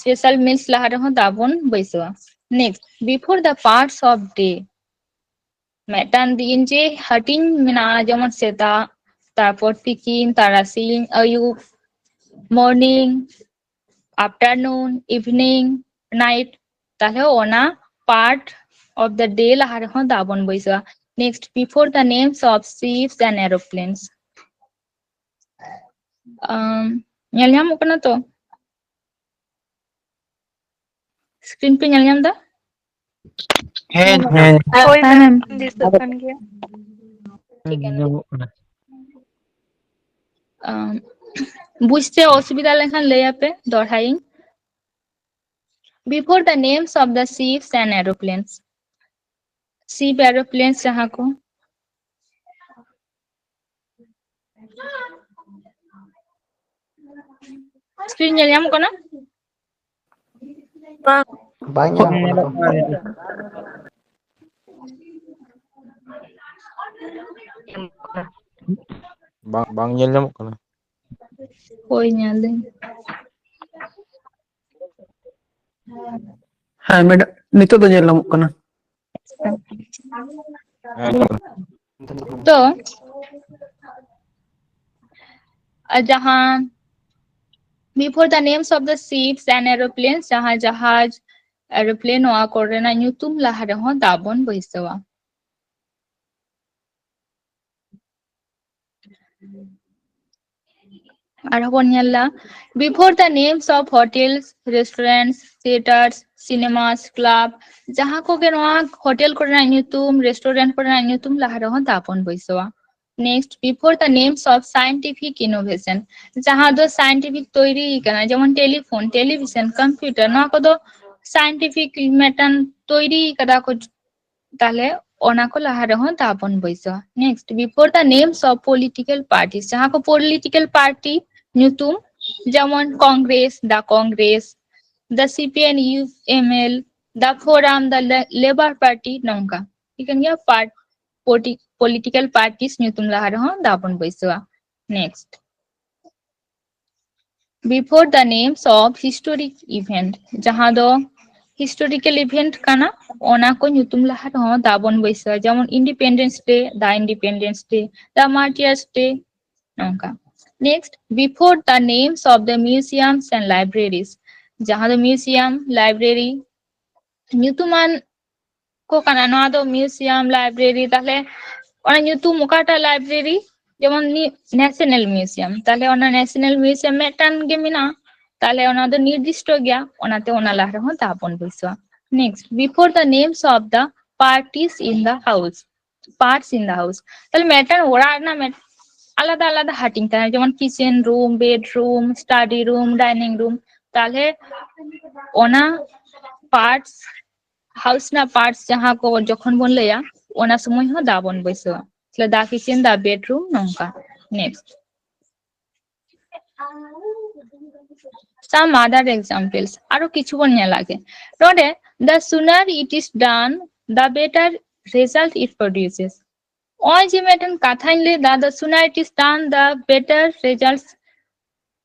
Special meals ᱞᱟᱦᱟ ᱨᱮᱦᱚᱸ ᱫᱟ ᱵᱚᱱ ᱵᱟᱹᱭᱥᱟᱹᱣᱟ᱾ Next before the parts of day, ᱢᱤᱫᱴᱟᱝ ᱫᱤᱱ ᱡᱮ ᱦᱟᱹᱴᱤᱧ ᱢᱮᱱᱟᱜᱼᱟ, ᱡᱮᱢᱚᱱ ᱥᱮᱛᱟᱜ, ᱛᱟᱨᱯᱚᱨ ᱛᱤᱠᱤᱱ, ᱛᱟᱨᱟᱥᱤᱧ, ᱟᱹᱭᱩᱵ, morning, afternoon, evening, night, ᱛᱟᱦᱞᱮ ᱚᱱᱟ part of the day ᱞᱟᱦᱟ ᱨᱮᱦᱚᱸ ᱫᱟ ᱵᱚᱱ ᱵᱟᱹᱭᱥᱟᱹᱣᱟ᱾ Next before the names of ships and aeroplanes. ᱟᱢ, ᱧᱮᱞ ᱧᱟᱢᱚᱜ ᱠᱟᱱᱟ ᱛᱚ? Screen ᱯᱮ ᱧᱮᱞ ᱧᱟᱢ ᱮᱫᱟ? ᱦᱮᱸ, ᱦᱮᱸ᱾ ᱦᱳᱭ, ᱦᱮᱸ, ᱢᱮᱢ, ᱢᱮᱢ᱾ ᱫᱤᱥᱟᱹᱜ ᱠᱟᱱ ᱜᱮᱭᱟ᱾ ᱴᱷᱤᱠ ᱜᱮᱭᱟ᱾ ᱧᱟᱢᱚᱜ ᱠᱟᱱᱟ᱾ ᱟᱢ, ᱵᱩᱡᱽᱛᱮ ᱚᱥᱩᱵᱤᱫᱷᱟ ᱞᱮᱱᱠᱷᱟᱱ ᱞᱟᱹᱭ ᱟᱯᱮ, ᱫᱚᱦᱲᱟᱭᱟᱹᱧ᱾ Before the names of the ships and aeroplanes. Ship, aeroplanes ᱡᱟᱦᱟᱸ ᱠᱚ᱾ Screen ᱧᱮᱞ ᱧᱟᱢᱚᱜ ᱠᱟᱱᱟ? ᱵᱟᱝ᱾ ᱵᱟᱝ ᱧᱮᱞᱚᱜ ᱠᱟᱱᱟ ᱛᱚ᱾ ᱵᱟᱝ, ᱵᱟᱝ ᱧᱮᱞ ᱧᱟᱢᱚᱜ ᱠᱟᱱᱟ᱾ ᱦᱳᱭ, ᱧᱮᱞ ᱫᱟᱹᱧ᱾ ᱦᱮᱸ, ᱢᱮᱰᱟᱢ, ᱱᱤᱛᱚᱜ ᱫᱚ ᱧᱮᱞ ᱧᱟᱢᱚᱜ ᱠᱟᱱᱟ᱾ ᱛᱚ, ᱟᱨ ᱡᱟᱦᱟᱸ before the names of the ships and aeroplanes, ᱡᱟᱦᱟᱸ ᱡᱟᱦᱟᱡᱽ, aeroplane, ᱱᱚᱣᱟ ᱠᱚᱨᱮᱱᱟᱜ ᱧᱩᱛᱩᱢ ᱞᱟᱦᱟ ᱨᱮᱦᱚᱸ ᱫᱟ ᱵᱚᱱ ᱵᱟᱹᱭᱥᱟᱹᱣᱟ᱾ ᱟᱨᱦᱚᱸ ᱵᱚᱱ ᱧᱮᱞᱟ, before the names of hotels, restaurants, theatres, cinemas, club, ᱡᱟᱦᱟᱸ ᱠᱚᱜᱮ ᱱᱚᱣᱟ ᱦᱳᱴᱮᱞ ᱠᱚᱨᱮᱱᱟᱜ ᱧᱩᱛᱩᱢ, restaurant ᱠᱚᱨᱮᱱᱟᱜ ᱧᱩᱛᱩᱢ ᱞᱟᱦᱟ ᱨᱮᱦᱚᱸ ᱫᱟ ᱵᱚᱱ ᱵᱟᱹᱭᱥᱟᱹᱣᱟ᱾ Next, before the names of scientific innovation, ᱡᱟᱦᱟᱸ ᱫᱚ scientific ᱛᱚᱭᱨᱤ ᱠᱟᱱᱟ, ᱡᱮᱢᱚᱱ telephone, television, computer, ᱱᱚᱣᱟ ᱠᱚᱫᱚ scientific ᱢᱤᱫᱴᱟᱝ ᱛᱚᱭᱨᱤ ᱠᱟᱫᱟ ᱠᱚ, ᱛᱟᱦᱞᱮ ᱚᱱᱟ ᱠᱚ ᱞᱟᱦᱟ ᱨᱮᱦᱚᱸ ᱫᱟ ᱵᱚᱱ ᱵᱟᱹᱭᱥᱟᱹᱣᱟ᱾ Next, before the names of political parties, ᱡᱟᱦᱟᱸ ᱠᱚ political party ᱧᱩᱛᱩᱢ, ᱡᱮᱢᱚᱱ Congress, the Congress, the C P I M L, the Forum, the Le- Labour Party, ᱱᱚᱝᱠᱟ ᱴᱷᱤᱠᱟᱹᱱ ᱜᱮᱭᱟ᱾ Part political parties ᱧᱩᱛᱩᱢ ᱞᱟᱦᱟ ᱨᱮᱦᱚᱸ ᱫᱟ ᱵᱚᱱ ᱵᱟᱹᱭᱥᱟᱹᱣᱟ᱾ Next, before the names of historic event, ᱡᱟᱦᱟᱸ ᱫᱚ historical event ᱠᱟᱱᱟ, ᱚᱱᱟ ᱠᱚ ᱧᱩᱛᱩᱢ ᱞᱟᱦᱟ ᱨᱮᱦᱚᱸ ᱫᱟ ᱵᱚᱱ ᱵᱟᱹᱭᱥᱟᱹᱣᱟ, ᱡᱮᱢᱚᱱ Independence Day, the Independence Day, the Martyrs' Day, ᱱᱚᱝᱠᱟ᱾ Next, before the names of the museums and libraries, ᱡᱟᱦᱟᱸ ᱫᱚ museum, library, ᱧᱩᱛᱩᱢᱟᱱ ᱠᱚ ᱠᱟᱱᱟ᱾ ᱱᱚᱣᱟ ᱫᱚ museum, library, ᱛᱟᱦᱞᱮ ᱚᱱᱟ ᱧᱩᱛᱩᱢ ᱚᱠᱟᱴᱟᱜ library, ᱡᱮᱢᱚᱱ ᱱᱤ- National Museum, ᱛᱟᱦᱞᱮ ᱚᱱᱟ National Museum ᱢᱤᱫᱴᱟᱝ ᱜᱮ ᱢᱮᱱᱟᱜᱼᱟ, ᱛᱟᱦᱞᱮ ᱚᱱᱟ ᱫᱚ ᱱᱤᱨᱫᱤᱥᱴᱚ ᱜᱮᱭᱟ, ᱚᱱᱟᱛᱮ ᱚᱱᱟ ᱞᱟᱦᱟ ᱨᱮᱦᱚᱸ ᱫᱟ ᱵᱚᱱ ᱵᱟᱹᱭᱥᱟᱹᱣᱟ᱾ Next, before the names of the parties in the house, parts in the house, ᱛᱟᱦᱞᱮ ᱢᱤᱫᱴᱟᱝ ᱚᱲᱟᱜ ᱨᱮᱱᱟᱜ ᱢᱤᱫ- ᱟᱞᱟᱫᱟ ᱟᱞᱟᱫᱟ ᱦᱟᱹᱴᱤᱧ ᱛᱟᱦᱮᱱᱟ, ᱡᱮᱢᱚᱱ kitchen room, bedroom, study room, dining room, ᱛᱟᱦᱞᱮ ᱚᱱᱟ parts, house ᱨᱮᱱᱟᱜ parts ᱡᱟᱦᱟᱸ ᱠᱚ ᱡᱚᱠᱷᱚᱱ ᱵᱚᱱ ᱞᱟᱹᱭᱟ, ᱚᱱᱟ ᱥᱚᱢᱚᱭ ᱦᱚᱸ ᱫᱟ ᱵᱚᱱ ᱵᱟᱹᱭᱥᱟᱹᱣᱟ᱾ ᱛᱟᱦᱞᱮ the kitchen, the bedroom, ᱱᱚᱝᱠᱟ᱾ Next, some other examples, ᱟᱨᱚ ᱠᱤᱪᱷᱩ ᱵᱚᱱ ᱧᱮᱞᱟᱜ ᱜᱮ᱾ ᱱᱚᱰᱮ, the sooner it is done, the better result it produces. ᱱᱚᱜᱼᱚᱭ ᱡᱮ ᱢᱤᱫᱴᱮᱱ ᱠᱟᱛᱷᱟᱧ ᱞᱟᱹᱭ ᱫᱟ, the sooner it is done, the better results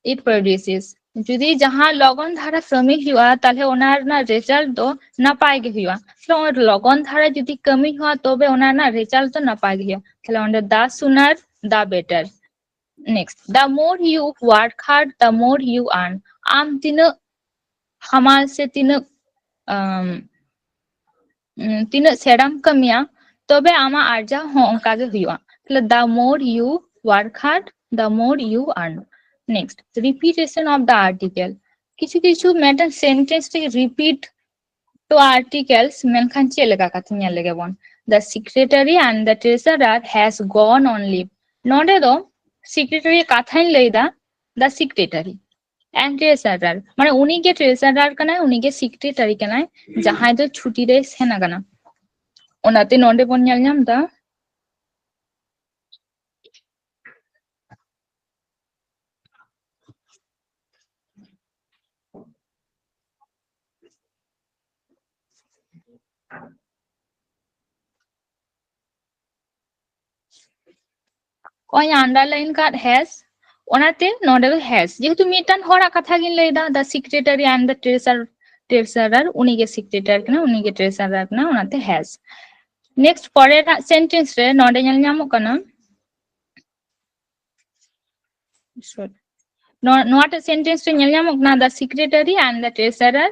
it produces. ᱡᱩᱫᱤ ᱡᱟᱦᱟᱸ ᱞᱚᱜᱚᱱ ᱫᱷᱟᱨᱟ ᱠᱟᱹᱢᱤ ᱦᱩᱭᱩᱜᱼᱟ, ᱛᱟᱦᱞᱮ ᱚᱱᱟ ᱨᱮᱱᱟᱜ result ᱫᱚ ᱱᱟᱯᱟᱭ ᱜᱮ ᱦᱩᱭᱩᱜᱼᱟ᱾ ᱛᱟᱦᱞᱮ ᱚᱱᱟ ᱞᱚᱜᱚᱱ ᱫᱷᱟᱨᱟ ᱡᱩᱫᱤ ᱠᱟᱹᱢᱤ ᱦᱩᱭᱩᱜᱼᱟ, ᱛᱚᱵᱮ ᱚᱱᱟ ᱨᱮᱱᱟᱜ result ᱫᱚ ᱱᱟᱯᱟᱭ ᱜᱮ ᱦᱩᱭᱩᱜᱼᱟ᱾ ᱛᱟᱦᱞᱮ ᱚᱸᱰᱮ the sooner the better. Next, the more you work hard, the more you earn. ᱟᱢ ᱛᱤᱱᱟᱹᱜ ᱦᱟᱢᱟᱞ ᱥᱮ ᱛᱤᱱᱟᱹᱜ ᱟᱢ, ᱩᱢ, ᱛᱤᱱᱟᱹᱜ ᱥᱮᱬᱟᱢ ᱠᱟᱹᱢᱤᱭᱟ, ᱛᱚᱵᱮ ᱟᱢᱟᱜ ᱟᱨᱡᱟᱣ ᱦᱚᱸ ᱚᱱᱠᱟ ᱜᱮ ᱦᱩᱭᱩᱜᱼᱟ᱾ ᱛᱟᱦᱞᱮ the more you work hard, the more you earn. Next, repetition of the article. ᱠᱤᱪᱷᱩ ᱠᱤᱪᱷᱩ ᱢᱤᱫᱴᱮᱱ sentence ᱨᱮ repeat to articles, ᱢᱮᱱᱠᱷᱟᱱ ᱪᱮᱫ ᱞᱮᱠᱟ ᱠᱟᱛᱮ ᱧᱮᱞ ᱞᱮᱜᱮ ᱵᱚᱱ᱾ The secretary and the treasurer has gone on leave. ᱱᱚᱰᱮ ᱫᱚ secretary ᱠᱟᱛᱷᱟᱧ ᱞᱟᱹᱭᱫᱟ, the secretary and treasurer, ᱢᱟᱱᱮ ᱩᱱᱤ ᱜᱮ treasurer ᱠᱟᱱᱟᱭ, ᱩᱱᱤ ᱜᱮ secretary ᱠᱟᱱᱟᱭ, ᱡᱟᱦᱟᱸᱭ ᱫᱚ ᱪᱷᱩᱴᱤ ᱨᱮᱭ ᱥᱮᱱ ᱟᱠᱟᱱᱟ᱾ ᱚᱱᱟᱛᱮ ᱱᱚᱰᱮ ᱵᱚᱱ ᱧᱮᱞ ᱧᱟᱢ ᱮᱫᱟ, ᱚᱭ underline ᱠᱟᱫ has, ᱚᱱᱟᱛᱮ ᱱᱚᱰᱮ ᱫᱚ has, ᱡᱮᱦᱮᱛᱩ ᱢᱤᱫᱴᱟᱝ ᱦᱚᱲᱟᱜ ᱠᱟᱛᱷᱟ ᱜᱤᱧ ᱞᱟᱹᱭᱫᱟ, the secretary and the treasurer, treasurer, ᱩᱱᱤ ᱜᱮ secretary ᱠᱟᱱᱟ, ᱩᱱᱤ ᱜᱮ treasurer ᱠᱟᱱᱟ, ᱚᱱᱟᱛᱮ has᱾ Next, ᱯᱚᱨᱮᱨᱟᱜ sentence ᱨᱮ ᱱᱚᱰᱮ ᱧᱮᱞ ᱧᱟᱢᱚᱜ ᱠᱟᱱᱟ, ᱱᱚ-, ᱱᱚᱣᱟᱴᱟᱜ sentence ᱨᱮ ᱧᱮᱞ ᱧᱟᱢᱚᱜ ᱠᱟᱱᱟ, the secretary and the treasurer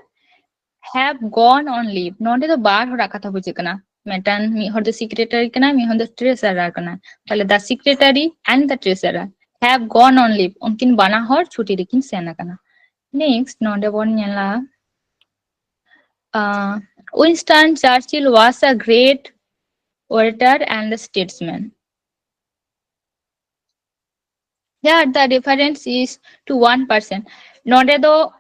have gone on leave. ᱱᱚᱰᱮ ᱫᱚ ᱵᱟᱨ ᱦᱚᱲᱟᱜ ᱠᱟᱛᱷᱟ ᱵᱩᱡᱷᱟᱹᱜ ᱠᱟᱱᱟ, ᱢᱤᱫᱴᱟᱝ, ᱢᱤᱫ ᱦᱚᱲ ᱫᱚ secretary ᱠᱟᱱᱟᱭ, ᱢᱤᱫ ᱦᱚᱲ ᱫᱚ treasurer ᱠᱟᱱᱟᱭ᱾ ᱛᱟᱦᱞᱮ the secretary and the treasurer have gone on leave, ᱩᱱᱠᱤᱱ ᱵᱟᱱᱟ ᱦᱚᱲ ᱪᱷᱩᱴᱤ ᱨᱮᱠᱤᱱ ᱥᱮᱱ ᱟᱠᱟᱱᱟ᱾ Next ᱱᱚᱰᱮ ᱵᱚᱱ ᱧᱮᱞᱟ, uh, Winston Churchill was a great orator and a statesman. Here the reference is to one person. ᱱᱚᱰᱮ ᱫᱚ,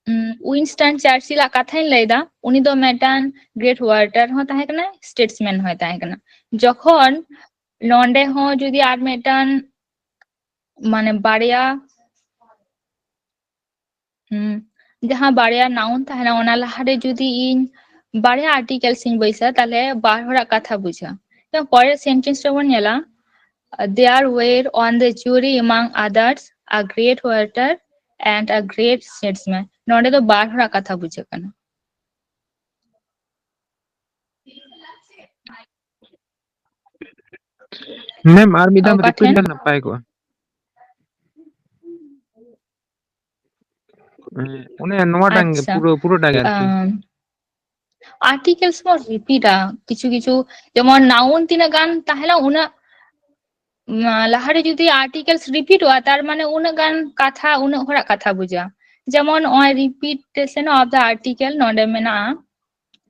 ᱩᱢ, Winston Churchill ᱟᱜ ᱠᱟᱛᱷᱟᱧ ᱞᱟᱹᱭᱫᱟ, ᱩᱱᱤ ᱫᱚ ᱢᱤᱫᱴᱟᱝ great orator ᱦᱚᱸ ᱛᱟᱦᱮᱸ ᱠᱟᱱᱟ, statesman ᱦᱚᱸᱭ ᱛᱟᱦᱮᱸ ᱠᱟᱱᱟ᱾ ᱡᱚᱠᱷᱚᱱ ᱱᱚᱰᱮ ᱦᱚᱸ ᱡᱩᱫᱤ ᱟᱨ ᱢᱤᱫᱴᱟᱝ, ᱢᱟᱱᱮ, ᱵᱟᱨᱭᱟ ᱦᱩᱸ, ᱡᱟᱦᱟᱸ ᱵᱟᱨᱭᱟ noun ᱛᱟᱦᱮᱱᱟ, ᱚᱱᱟ ᱞᱟᱦᱟᱨᱮ ᱡᱩᱫᱤ ᱤᱧ ᱵᱟᱨᱭᱟ articles ᱤᱧ ᱵᱟᱹᱭᱥᱟ, ᱛᱟᱦᱞᱮ ᱵᱟᱨ ᱦᱚᱲᱟᱜ ᱠᱟᱛᱷᱟ ᱵᱩᱡᱷᱟᱹᱜᱼᱟ᱾ ᱡᱮᱢᱚᱱ ᱯᱚᱨᱮᱨ sentence ᱨᱮᱵᱚᱱ ᱧᱮᱞᱟ, "There were on the jury, among others, a great orator and a great statesman." ᱱᱚᱰᱮ ᱫᱚ ᱵᱟᱨ ᱦᱚᱲᱟᱜ ᱠᱟᱛᱷᱟ ᱵᱩᱡᱷᱟᱹᱜ ᱠᱟᱱᱟ᱾ Ma'am, ᱟᱨ ᱢᱤᱫ ᱫᱷᱟᱣ ᱚᱠᱟ repeat ᱴᱷᱮᱱ? ᱞᱮᱠᱷᱟᱱ ᱱᱟᱯᱟᱭ ᱠᱚᱜᱼᱟ᱾ ᱮᱸ, ᱚᱱᱮ ᱱᱚᱣᱟᱴᱟᱝ ᱜᱮ, ᱟᱪᱪᱷᱟ᱾ ᱯᱩᱨᱟᱹ, ᱯᱩᱨᱟᱹᱴᱟ ᱜᱮ ᱟᱨᱠᱤ᱾ ᱟᱢ, articles ᱵᱚᱱ repeat ᱟ, ᱠᱤᱪᱷᱩ ᱠᱤᱪᱷᱩ, ᱡᱮᱢᱚᱱ noun ᱛᱤᱱᱟᱹᱜ ᱜᱟᱱ ᱛᱟᱦᱮᱱᱟ, ᱩᱱᱟᱹᱜ, ᱩᱢ, ᱞᱟᱦᱟᱨᱮ ᱡᱩᱫᱤ articles repeat ᱚᱜᱼᱟ, ᱛᱟᱨ ᱢᱟᱱᱮ ᱩᱱᱟᱹᱜ ᱜᱟᱱ ᱠᱟᱛᱷᱟ, ᱩᱱᱟᱹᱜ ᱦᱚᱲᱟᱜ ᱠᱟᱛᱷᱟ ᱵᱩᱡᱟ᱾ ᱡᱮᱢᱚᱱ ᱱᱚᱜᱼᱚᱭ repetition of the article ᱱᱚᱰᱮ ᱢᱮᱱᱟᱜᱼᱟ,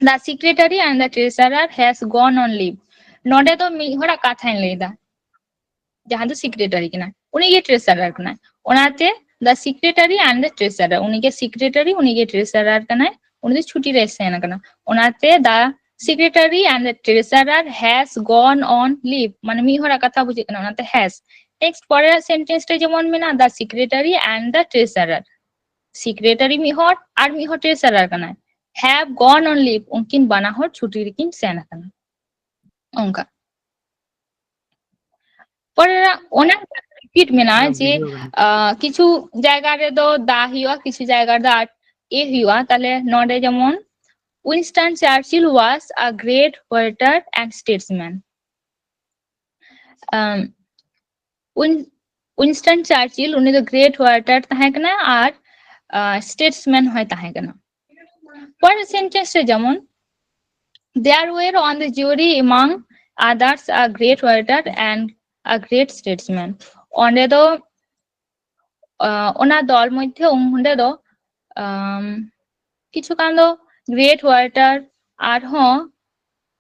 The secretary and the treasurer has gone on leave. ᱱᱚᱰᱮ ᱫᱚ ᱢᱤᱫ ᱦᱚᱲᱟᱜ ᱠᱟᱛᱷᱟᱧ ᱞᱟᱹᱭᱫᱟ, ᱡᱟᱦᱟᱸ ᱫᱚ secretary ᱠᱟᱱᱟᱭ, ᱩᱱᱤ ᱜᱮ treasurer ᱠᱟᱱᱟᱭ᱾ ᱚᱱᱟᱛᱮ the secretary and the treasurer, ᱩᱱᱤ ᱜᱮ secretary, ᱩᱱᱤ ᱜᱮ treasurer ᱠᱟᱱᱟᱭ, ᱩᱱᱤ ᱫᱚ ᱪᱷᱩᱴᱤ ᱨᱮ ᱥᱮᱱ ᱟᱠᱟᱱᱟ᱾ ᱚᱱᱟᱛᱮ the secretary and the treasurer has gone on leave, ᱢᱟᱱᱮ ᱢᱤᱫ ᱦᱚᱲᱟᱜ ᱠᱟᱛᱷᱟ ᱵᱩᱡᱷᱟᱹᱜ ᱠᱟᱱᱟ, ᱚᱱᱟᱛᱮ has᱾ Next, ᱯᱚᱨᱮᱨᱟᱜ sentence ᱨᱮ ᱡᱮᱢᱚᱱ ᱢᱮᱱᱟᱜᱼᱟ, the secretary and the treasurer, secretary ᱢᱤᱫ ᱦᱚᱲ ᱟᱨ ᱢᱤᱫ ᱦᱚᱲ treasurer ᱠᱟᱱᱟᱭ, have gone on leave, ᱩᱱᱠᱤᱱ ᱵᱟᱱᱟ ᱦᱚᱲ ᱪᱷᱩᱴᱤ ᱨᱮᱠᱤᱱ ᱥᱮᱱ ᱟᱠᱟᱱᱟ᱾ ᱚᱱᱠᱟ᱾ ᱯᱚᱨᱮ ᱚᱱᱟ repeat ᱢᱮᱱᱟᱜᱼᱟ ᱡᱮ, ᱵᱩᱡᱷᱟᱹᱣ ᱠᱟᱱᱟ᱾ ᱟᱸ, ᱠᱤᱪᱷᱩ ᱡᱟᱭᱜᱟ ᱨᱮᱫᱚ the ᱦᱩᱭᱩᱜᱼᱟ, ᱠᱤᱪᱷᱩ ᱡᱟᱭᱜᱟ ᱨᱮᱫᱚ ᱟᱨ a ᱦᱩᱭᱩᱜᱼᱟ᱾ ᱛᱟᱦᱞᱮ ᱱᱚᱰᱮ ᱡᱮᱢᱚᱱ, Winston Churchill was a great orator and statesman. ᱟᱢ, Win-, Winston Churchill ᱩᱱᱤ ᱫᱚ great orator ᱛᱟᱦᱮᱸ ᱠᱟᱱᱟ ᱟᱨ, ᱟᱸ, statesman ᱦᱚᱸᱭ ᱛᱟᱦᱮᱸ ᱠᱟᱱᱟ᱾ ᱯᱚᱨᱮᱨ sentence ᱨᱮ ᱡᱮᱢᱚᱱ, there were on the jury among others a great orator and a great statesman. ᱚᱸᱰᱮ ᱫᱚ, ᱟᱸ, ᱚᱱᱟ ᱫᱚᱞ ᱢᱚᱫᱽᱫᱷᱮ ᱚᱸᱰᱮ ᱫᱚ, ᱟᱢ, ᱠᱤᱪᱷᱩ ᱜᱟᱱ ᱫᱚ great orator ᱟᱨᱦᱚᱸ,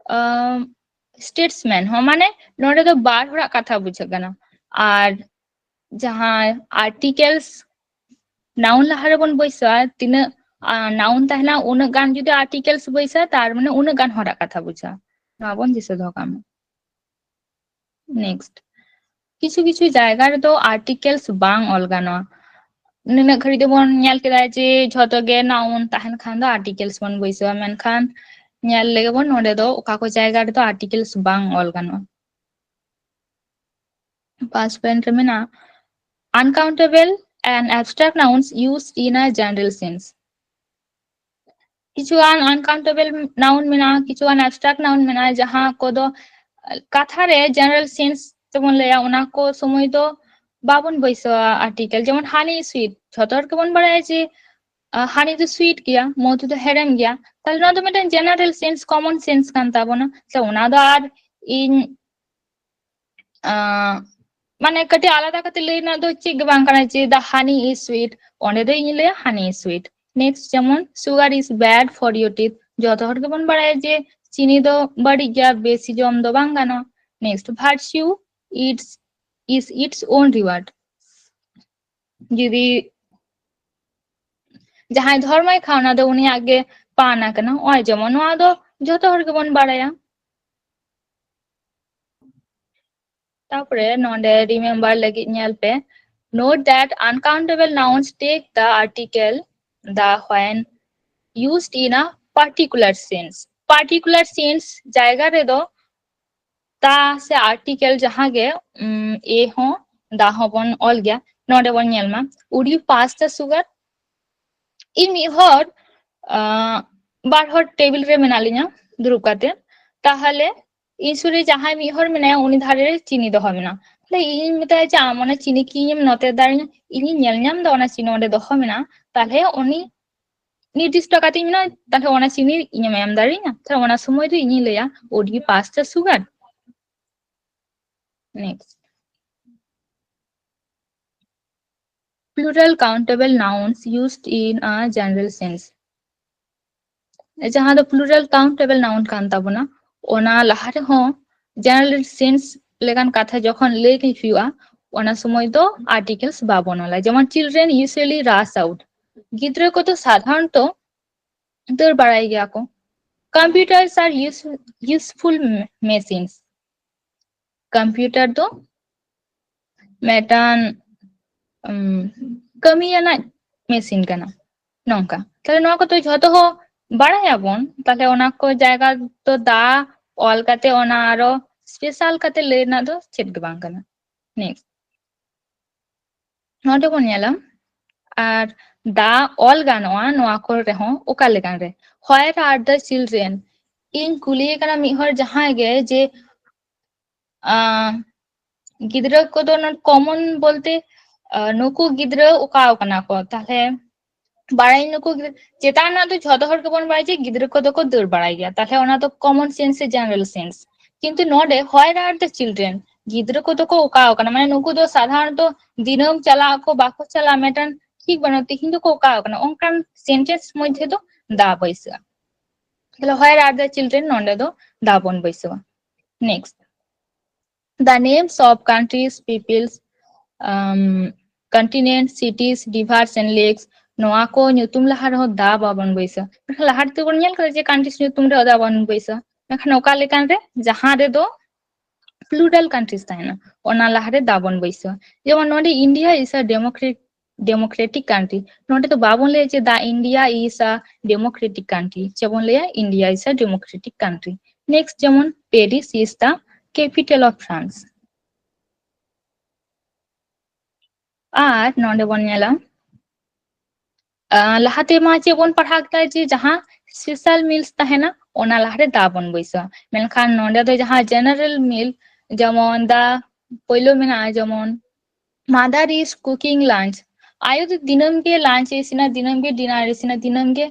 ᱟᱢ, statesman ᱦᱚᱸ, ᱢᱟᱱᱮ ᱱᱚᱰᱮ ᱫᱚ ᱵᱟᱨ ᱦᱚᱲᱟᱜ ᱠᱟᱛᱷᱟ ᱵᱩᱡᱷᱟᱹᱜ ᱠᱟᱱᱟ᱾ ᱟᱨ ᱡᱟᱦᱟᱸ articles noun ᱞᱟᱦᱟ ᱨᱮᱵᱚᱱ ᱵᱟᱹᱭᱥᱟᱹᱣᱟ, ᱛᱤᱱᱟᱹᱜ, ᱟᱸ, noun ᱛᱟᱦᱮᱱᱟ, ᱩᱱᱟᱹᱜ ᱜᱟᱱ ᱡᱩᱫᱤ articles ᱵᱟᱹᱭᱥᱟᱹᱣᱟ, ᱛᱟᱨ ᱢᱟᱱᱮ ᱩᱱᱟᱹᱜ ᱜᱟᱱ ᱦᱚᱲᱟᱜ ᱠᱟᱛᱷᱟ ᱵᱩᱡᱷᱟᱹᱜᱼᱟ᱾ ᱱᱚᱣᱟ ᱵᱚᱱ ᱫᱤᱥᱟᱹ ᱫᱚᱦᱚ ᱠᱟᱜ ᱢᱟ᱾ Next, ᱠᱤᱪᱷᱩ ᱠᱤᱪᱷᱩ ᱡᱟᱭᱜᱟ ᱨᱮᱫᱚ articles ᱵᱟᱝ ᱚᱞ ᱜᱟᱱᱚᱜᱼᱟ᱾ ᱱᱤᱱᱟᱹᱜ ᱜᱷᱟᱹᱲᱤᱡ ᱫᱚᱵᱚᱱ ᱧᱮᱞ ᱠᱮᱫᱟ ᱡᱮ ᱡᱷᱚᱛᱚ ᱜᱮ noun ᱛᱟᱦᱮᱱ ᱠᱷᱟᱱ ᱫᱚ articles ᱵᱚᱱ ᱵᱟᱹᱭᱥᱟᱹᱣᱟ, ᱢᱮᱱᱠᱷᱟᱱ ᱧᱮᱞ ᱞᱮᱜᱮ ᱵᱚᱱ ᱱᱚᱰᱮ ᱫᱚ ᱚᱠᱟ ᱠᱚ ᱡᱟᱭᱜᱟ ᱨᱮᱫᱚ articles ᱵᱟᱝ ᱚᱞ ᱜᱟᱱᱚᱜᱼᱟ᱾ First point ᱨᱮ ᱢᱮᱱᱟᱜᱼᱟ, uncountable and abstract nouns used in a general sense. ᱠᱤᱪᱷᱩᱜᱟᱱ uncountable noun ᱢᱮᱱᱟᱜᱼᱟ, ᱠᱤᱪᱷᱩᱜᱟᱱ abstract noun ᱢᱮᱱᱟᱜᱼᱟ, ᱡᱟᱦᱟᱸ ᱠᱚᱫᱚ ᱠᱟᱛᱷᱟ ᱨᱮ general sense ᱛᱮᱵᱚᱱ ᱞᱟᱹᱭᱟ, ᱚᱱᱟ ᱠᱚ ᱥᱚᱢᱚᱭ ᱫᱚ ᱵᱟᱵᱚᱱ ᱵᱟᱹᱭᱥᱟᱹᱣᱟ article᱾ ᱡᱮᱢᱚᱱ honey is sweet, ᱡᱷᱚᱛᱚ ᱦᱚᱲ ᱜᱮᱵᱚᱱ ᱵᱟᱲᱟᱭᱟ ᱡᱮ, ᱟᱸ, honey ᱫᱚ sweet ᱜᱮᱭᱟ, ᱢᱚᱫᱷᱩ ᱫᱚ ᱦᱮᱲᱮᱢ ᱜᱮᱭᱟ᱾ ᱛᱟᱦᱞᱮ ᱱᱚᱣᱟ ᱫᱚ ᱢᱤᱫᱴᱮᱱ general sense, common sense ᱠᱟᱱ ᱛᱟᱵᱚᱱᱟ᱾ ᱛᱚ ᱚᱱᱟ ᱫᱚ ᱟᱨ ᱤᱧ, ᱟᱸ, ᱢᱟᱱᱮ ᱠᱟᱹᱴᱤᱡ ᱟᱞᱟᱫᱟ ᱠᱟᱛᱮ ᱞᱟᱹᱭ ᱨᱮᱱᱟᱜ ᱫᱚ ᱪᱮᱫ ᱜᱮ ᱵᱟᱝ ᱠᱟᱱᱟ ᱡᱮ the honey is sweet, ᱚᱸᱰᱮ ᱫᱚ ᱤᱧ ᱞᱟᱹᱭᱟ honey is sweet᱾ Next ᱡᱮᱢᱚᱱ sugar is bad for your teeth, ᱡᱚᱛᱚ ᱦᱚᱲ ᱜᱮᱵᱚᱱ ᱵᱟᱲᱟᱭᱟ ᱡᱮ ᱪᱤᱱᱤ ᱫᱚ ᱵᱟᱹᱲᱤᱡ ᱜᱮᱭᱟ, ᱵᱮᱥᱤ ᱡᱚᱢ ᱫᱚ ᱵᱟᱝ ᱜᱟᱱᱚᱜᱼᱟ᱾ Next, virtue its is its own reward. ᱡᱩᱫᱤ ᱡᱟᱦᱟᱸᱭ ᱫᱷᱚᱨᱢᱚᱭ ᱠᱷᱟᱣᱱᱟ ᱫᱚ ᱩᱱᱤᱭᱟᱜ ᱜᱮ ᱯᱟᱱᱟ ᱠᱟᱱᱟ, ᱱᱚᱜᱼᱚᱭ ᱡᱮᱢᱚᱱ ᱱᱚᱣᱟ ᱫᱚ ᱡᱚᱛᱚ ᱦᱚᱲ ᱜᱮᱵᱚᱱ ᱵᱟᱲᱟᱭᱟ᱾ ᱛᱟᱯᱚᱨᱮ ᱱᱚᱰᱮ remember ᱞᱟᱹᱜᱤᱫ ᱧᱮᱞ ᱯᱮ, note that uncountable nouns take the article the when used in a particular sense. Particular sense ᱡᱟᱭᱜᱟ ᱨᱮᱫᱚ ᱫᱟ ᱥᱮ article ᱡᱟᱦᱟᱸ ᱜᱮ, ᱩᱢ, ᱮ ᱦᱚᱸ ᱫᱟ ᱦᱚᱸᱵᱚᱱ ᱚᱞ ᱜᱮᱭᱟ᱾ ᱱᱚᱰᱮ ᱵᱚᱱ ᱧᱮᱞ ᱢᱟ, would you pass the sugar? ᱤᱧ ᱢᱤᱫ ᱦᱚᱲ, ᱟᱸ, ᱵᱟᱨ ᱦᱚᱲ ᱴᱮᱵᱤᱞ ᱨᱮ ᱢᱮᱱᱟᱜ ᱞᱤᱧᱟ ᱫᱩᱲᱩᱵ ᱠᱟᱛᱮ, ᱛᱟᱦᱚᱞᱮ ᱤᱧ ᱥᱩᱨ ᱨᱮ ᱡᱟᱦᱟᱸᱭ ᱢᱤᱫ ᱦᱚᱲ ᱢᱮᱱᱟᱭᱟ, ᱩᱱᱤ ᱫᱷᱟᱨᱮ ᱨᱮ ᱪᱤᱱᱤ ᱫᱚᱦᱚ ᱢᱮᱱᱟᱜᱼᱟ᱾ ᱛᱟᱦᱞᱮ ᱤᱧᱤᱧ ᱢᱮᱛᱟᱭᱟ ᱡᱮ, "ᱟᱢ ᱚᱱᱟ ᱪᱤᱱᱤ ᱠᱤᱨᱤᱧ ᱮᱢ ᱱᱚᱛᱮ ᱫᱟᱲᱮᱭᱟᱹᱧᱟ?" ᱤᱧᱤᱧ ᱧᱮᱞ ᱧᱟᱢ ᱮᱫᱟ ᱚᱱᱟ ᱪᱤᱱᱤ ᱚᱸᱰᱮ ᱫᱚᱦᱚ ᱢᱮᱱᱟᱜᱼᱟ, ᱛᱟᱦᱞᱮ ᱩᱱᱤ ᱱᱤᱨᱫᱤᱥᱴᱚ ᱠᱟᱛᱮᱧ ᱢᱮᱱᱟ, ᱛᱟᱦᱞᱮ ᱚᱱᱟ ᱪᱤᱱᱤ ᱤᱧᱮᱢ ᱮᱢ ᱫᱟᱲᱮᱭᱟᱹᱧᱟ? ᱛᱟᱦᱞᱮ ᱚᱱᱟ ᱥᱚᱢᱚᱭ ᱫᱚ ᱤᱧᱤᱧ ᱞᱟᱹᱭᱟ, "Would you pass the sugar?" Next. Plural countable nouns used in a general sense. ᱡᱟᱦᱟᱸ ᱫᱚ plural countable noun ᱠᱟᱱ ᱛᱟᱵᱚᱱᱟ, ᱚᱱᱟ ᱞᱟᱦᱟ ᱨᱮᱦᱚᱸ general sense ᱞᱮᱠᱟᱱ ᱠᱟᱛᱷᱟ ᱡᱚᱠᱷᱚᱱ ᱞᱟᱹᱭ ᱦᱩᱭᱩᱜᱼᱟ, ᱚᱱᱟ ᱥᱚᱢᱚᱭ ᱫᱚ articles ᱵᱟᱵᱚᱱ ᱚᱞᱟ᱾ ᱡᱮᱢᱚᱱ, children usually rush out, ᱜᱤᱫᱽᱨᱟᱹ ᱠᱚᱫᱚ ᱥᱟᱫᱷᱟᱨᱚᱱᱛᱚ ᱫᱟᱹᱲ ᱵᱟᱲᱟᱭ ᱜᱮᱭᱟ ᱠᱚ᱾ Computers are use, useful machines. Computer ᱫᱚ ᱢᱤᱫᱴᱟᱝ, ᱩᱢ, ᱠᱟᱹᱢᱤᱭᱟᱱᱟᱜ ᱢᱮᱥᱤᱱ ᱠᱟᱱᱟ᱾ ᱱᱚᱝᱠᱟ᱾ ᱛᱟᱦᱞᱮ ᱱᱚᱣᱟ ᱠᱚᱫᱚ ᱡᱷᱚᱛᱚ ᱦᱚᱸ ᱵᱟᱲᱟᱭᱟᱵᱚᱱ᱾ ᱛᱟᱦᱞᱮ ᱚᱱᱟ ᱠᱚ ᱡᱟᱭᱜᱟ ᱫᱚ ᱫᱟ ᱚᱞ ᱠᱟᱛᱮ ᱚᱱᱟ ᱟᱨᱚ special ᱠᱟᱛᱮ ᱞᱟᱹᱭ ᱨᱮᱱᱟᱜ ᱫᱚ ᱪᱮᱫ ᱜᱮ ᱵᱟᱝ ᱠᱟᱱᱟ᱾ Next. ᱱᱚᱰᱮ ᱵᱚᱱ ᱧᱮᱞᱟ, ᱟᱨ ᱫᱟ ᱚᱞ ᱜᱟᱱᱚᱜᱼᱟ ᱱᱚᱣᱟ ᱠᱚ ᱨᱮᱦᱚᱸ ᱚᱠᱟ ᱞᱮᱠᱟᱱ ᱨᱮ? Where are the children? ᱤᱧ ᱠᱩᱞᱤᱭᱮ ᱠᱟᱱᱟ ᱢᱤᱫ ᱦᱚᱲ ᱡᱟᱦᱟᱸᱭ ᱜᱮ ᱡᱮ, ᱟᱸ, ᱜᱤᱫᱽᱨᱟᱹ ᱠᱚᱫᱚ ᱱᱚᱰᱮ common ᱵᱚᱞᱛᱮ, ᱟᱸ, ᱱᱩᱠᱩ ᱜᱤᱫᱽᱨᱟᱹ ᱚᱠᱟ ᱠᱟᱱᱟ ᱠᱚ? ᱛᱟᱦᱞᱮ ᱵᱟᱲᱟᱭ ᱱᱩᱠᱩ ᱜᱤᱫᱽᱨᱟᱹ, ᱪᱮᱛᱟᱱ ᱨᱮᱱᱟᱜ ᱫᱚ ᱡᱷᱚᱛᱚ ᱦᱚᱲ ᱜᱮᱵᱚᱱ ᱵᱟᱲᱟᱭᱟ ᱡᱮ ᱜᱤᱫᱽᱨᱟᱹ ᱠᱚᱫᱚ ᱠᱚ ᱫᱟᱹᱲ ᱵᱟᱲᱟᱭ ᱜᱮᱭᱟ, ᱛᱟᱦᱞᱮ ᱚᱱᱟ ᱫᱚ common sense ᱥᱮ general sense᱾ ᱠᱤᱱᱛᱩ ᱱᱚᱰᱮ where are the children, ᱜᱤᱫᱽᱨᱟᱹ ᱠᱚᱫᱚ ᱠᱚ ᱚᱠᱟ ᱠᱟᱱᱟ, ᱢᱟᱱᱮ ᱱᱩᱠᱩ ᱫᱚ ᱥᱟᱫᱷᱟᱨᱚᱱᱛᱚ ᱫᱤᱱᱟᱹᱢ ᱪᱟᱞᱟᱜ ᱟᱠᱚ, ᱵᱟᱠᱚ ᱪᱟᱞᱟᱜᱼᱟ, ᱢᱤᱫᱴᱟᱝ ᱴᱷᱤᱠ ᱵᱟᱹᱱᱩᱜ, ᱛᱤᱦᱤᱧ ᱫᱚᱠᱚ ᱚᱠᱟ ᱠᱟᱱᱟ, ᱚᱱᱠᱟᱱ sentence ᱢᱚᱫᱽᱫᱷᱮ ᱫᱚ ᱫᱟ ᱵᱟᱹᱭᱥᱟᱹᱜᱼᱟ᱾ ᱛᱟᱦᱞᱮ where are the children ᱱᱚᱰᱮ ᱫᱚ ᱫᱟ ᱵᱚᱱ ᱵᱟᱹᱭᱥᱟᱹᱣᱟ᱾ Next, the names of countries, peoples, um, continents, cities, rivers and lakes, ᱱᱚᱣᱟ ᱠᱚ ᱧᱩᱛᱩᱢ ᱞᱟᱦᱟ ᱨᱮᱦᱚᱸ ᱫᱟ ᱵᱟᱵᱚᱱ ᱵᱟᱹᱭᱥᱟᱹᱣᱟ᱾ ᱢᱮᱱᱠᱷᱟᱱ ᱞᱟᱦᱟ ᱛᱮᱵᱚᱱ ᱧᱮᱞ ᱠᱟᱫᱟ ᱡᱮ countries ᱧᱩᱛᱩᱢ ᱨᱮᱦᱚᱸ ᱫᱟ ᱵᱟᱵᱚᱱ ᱵᱟᱹᱭᱥᱟᱹᱣᱟ᱾ ᱢᱮᱱᱠᱷᱟᱱ ᱚᱠᱟ ᱞᱮᱠᱟᱱ ᱨᱮ? ᱡᱟᱦᱟᱸ ᱨᱮᱫᱚ plural countries ᱛᱟᱦᱮᱱᱟ, ᱚᱱᱟ ᱞᱟᱦᱟᱨᱮ ᱫᱟ ᱵᱚᱱ ᱵᱟᱹᱭᱥᱟᱹᱣᱟ᱾ ᱡᱮᱢᱚᱱ ᱱᱚᱰᱮ India is a democratic, democratic country, ᱱᱚᱰᱮ ᱫᱚ ᱵᱟᱵᱚᱱ ᱞᱟᱹᱭᱟ ᱡᱮ the India is a democratic country, ᱪᱮᱫ ᱵᱚᱱ ᱞᱟᱹᱭᱟ? India is a democratic country. Next, ᱡᱮᱢᱚᱱ Paris is the capital of France. ᱟᱨ ᱱᱚᱰᱮ ᱵᱚᱱ ᱧᱮᱞᱟ, ᱟᱸ, ᱞᱟᱦᱟᱛᱮ ᱢᱟ ᱪᱮᱫ ᱵᱚᱱ ᱯᱟᱲᱦᱟᱣ ᱠᱮᱫᱟ ᱡᱮ ᱡᱟᱦᱟᱸ special meals ᱛᱟᱦᱮᱱᱟ, ᱚᱱᱟ ᱞᱟᱦᱟᱨᱮ ᱫᱟ ᱵᱚᱱ ᱵᱟᱹᱭᱥᱟᱹᱣᱟ᱾ ᱢᱮᱱᱠᱷᱟᱱ ᱱᱚᱰᱮ ᱫᱚ ᱡᱟᱦᱟᱸ general meal, ᱡᱮᱢᱚᱱ ᱫᱟ ᱯᱳᱭᱞᱳ ᱢᱮᱱᱟᱜᱼᱟ, ᱡᱮᱢᱚᱱ mother is cooking lunch, ᱟᱭᱳ ᱫᱚ ᱫᱤᱱᱟᱹᱢ ᱜᱮ lunch ᱮ ᱤᱥᱤᱱᱟ, ᱫᱤᱱᱟᱹᱢ ᱜᱮ dinner ᱮ ᱤᱥᱤᱱᱟ, ᱫᱤᱱᱟᱹᱢ ᱜᱮ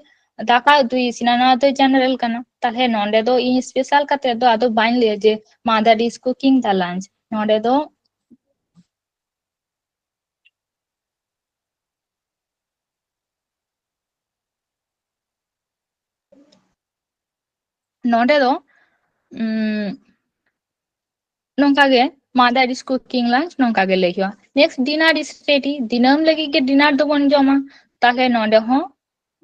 ᱫᱟᱠᱟ ᱩᱛᱩᱭ ᱤᱥᱤᱱᱟ, ᱱᱚᱣᱟ ᱫᱚ general ᱠᱟᱱᱟ᱾ ᱛᱟᱦᱞᱮ ᱱᱚᱰᱮ ᱫᱚ ᱤᱧ special ᱠᱟᱛᱮ ᱫᱚ ᱟᱫᱚ ᱵᱟᱹᱧ ᱞᱟᱹᱭᱟ ᱡᱮ mother is cooking the lunch, ᱱᱚᱰᱮ ᱫᱚ ᱱᱚᱰᱮ ᱫᱚ, ᱩᱢ, ᱱᱚᱝᱠᱟ ᱜᱮ mother is cooking lunch ᱱᱚᱝᱠᱟ ᱜᱮ ᱞᱟᱹᱭ ᱦᱩᱭᱩᱜᱼᱟ᱾ Next, dinner is ready, ᱫᱤᱱᱟᱹᱢ ᱞᱟᱹᱜᱤᱫ ᱜᱮ dinner ᱫᱚᱵᱚᱱ ᱡᱚᱢᱟ, ᱛᱟᱦᱞᱮ ᱱᱚᱰᱮ ᱦᱚᱸ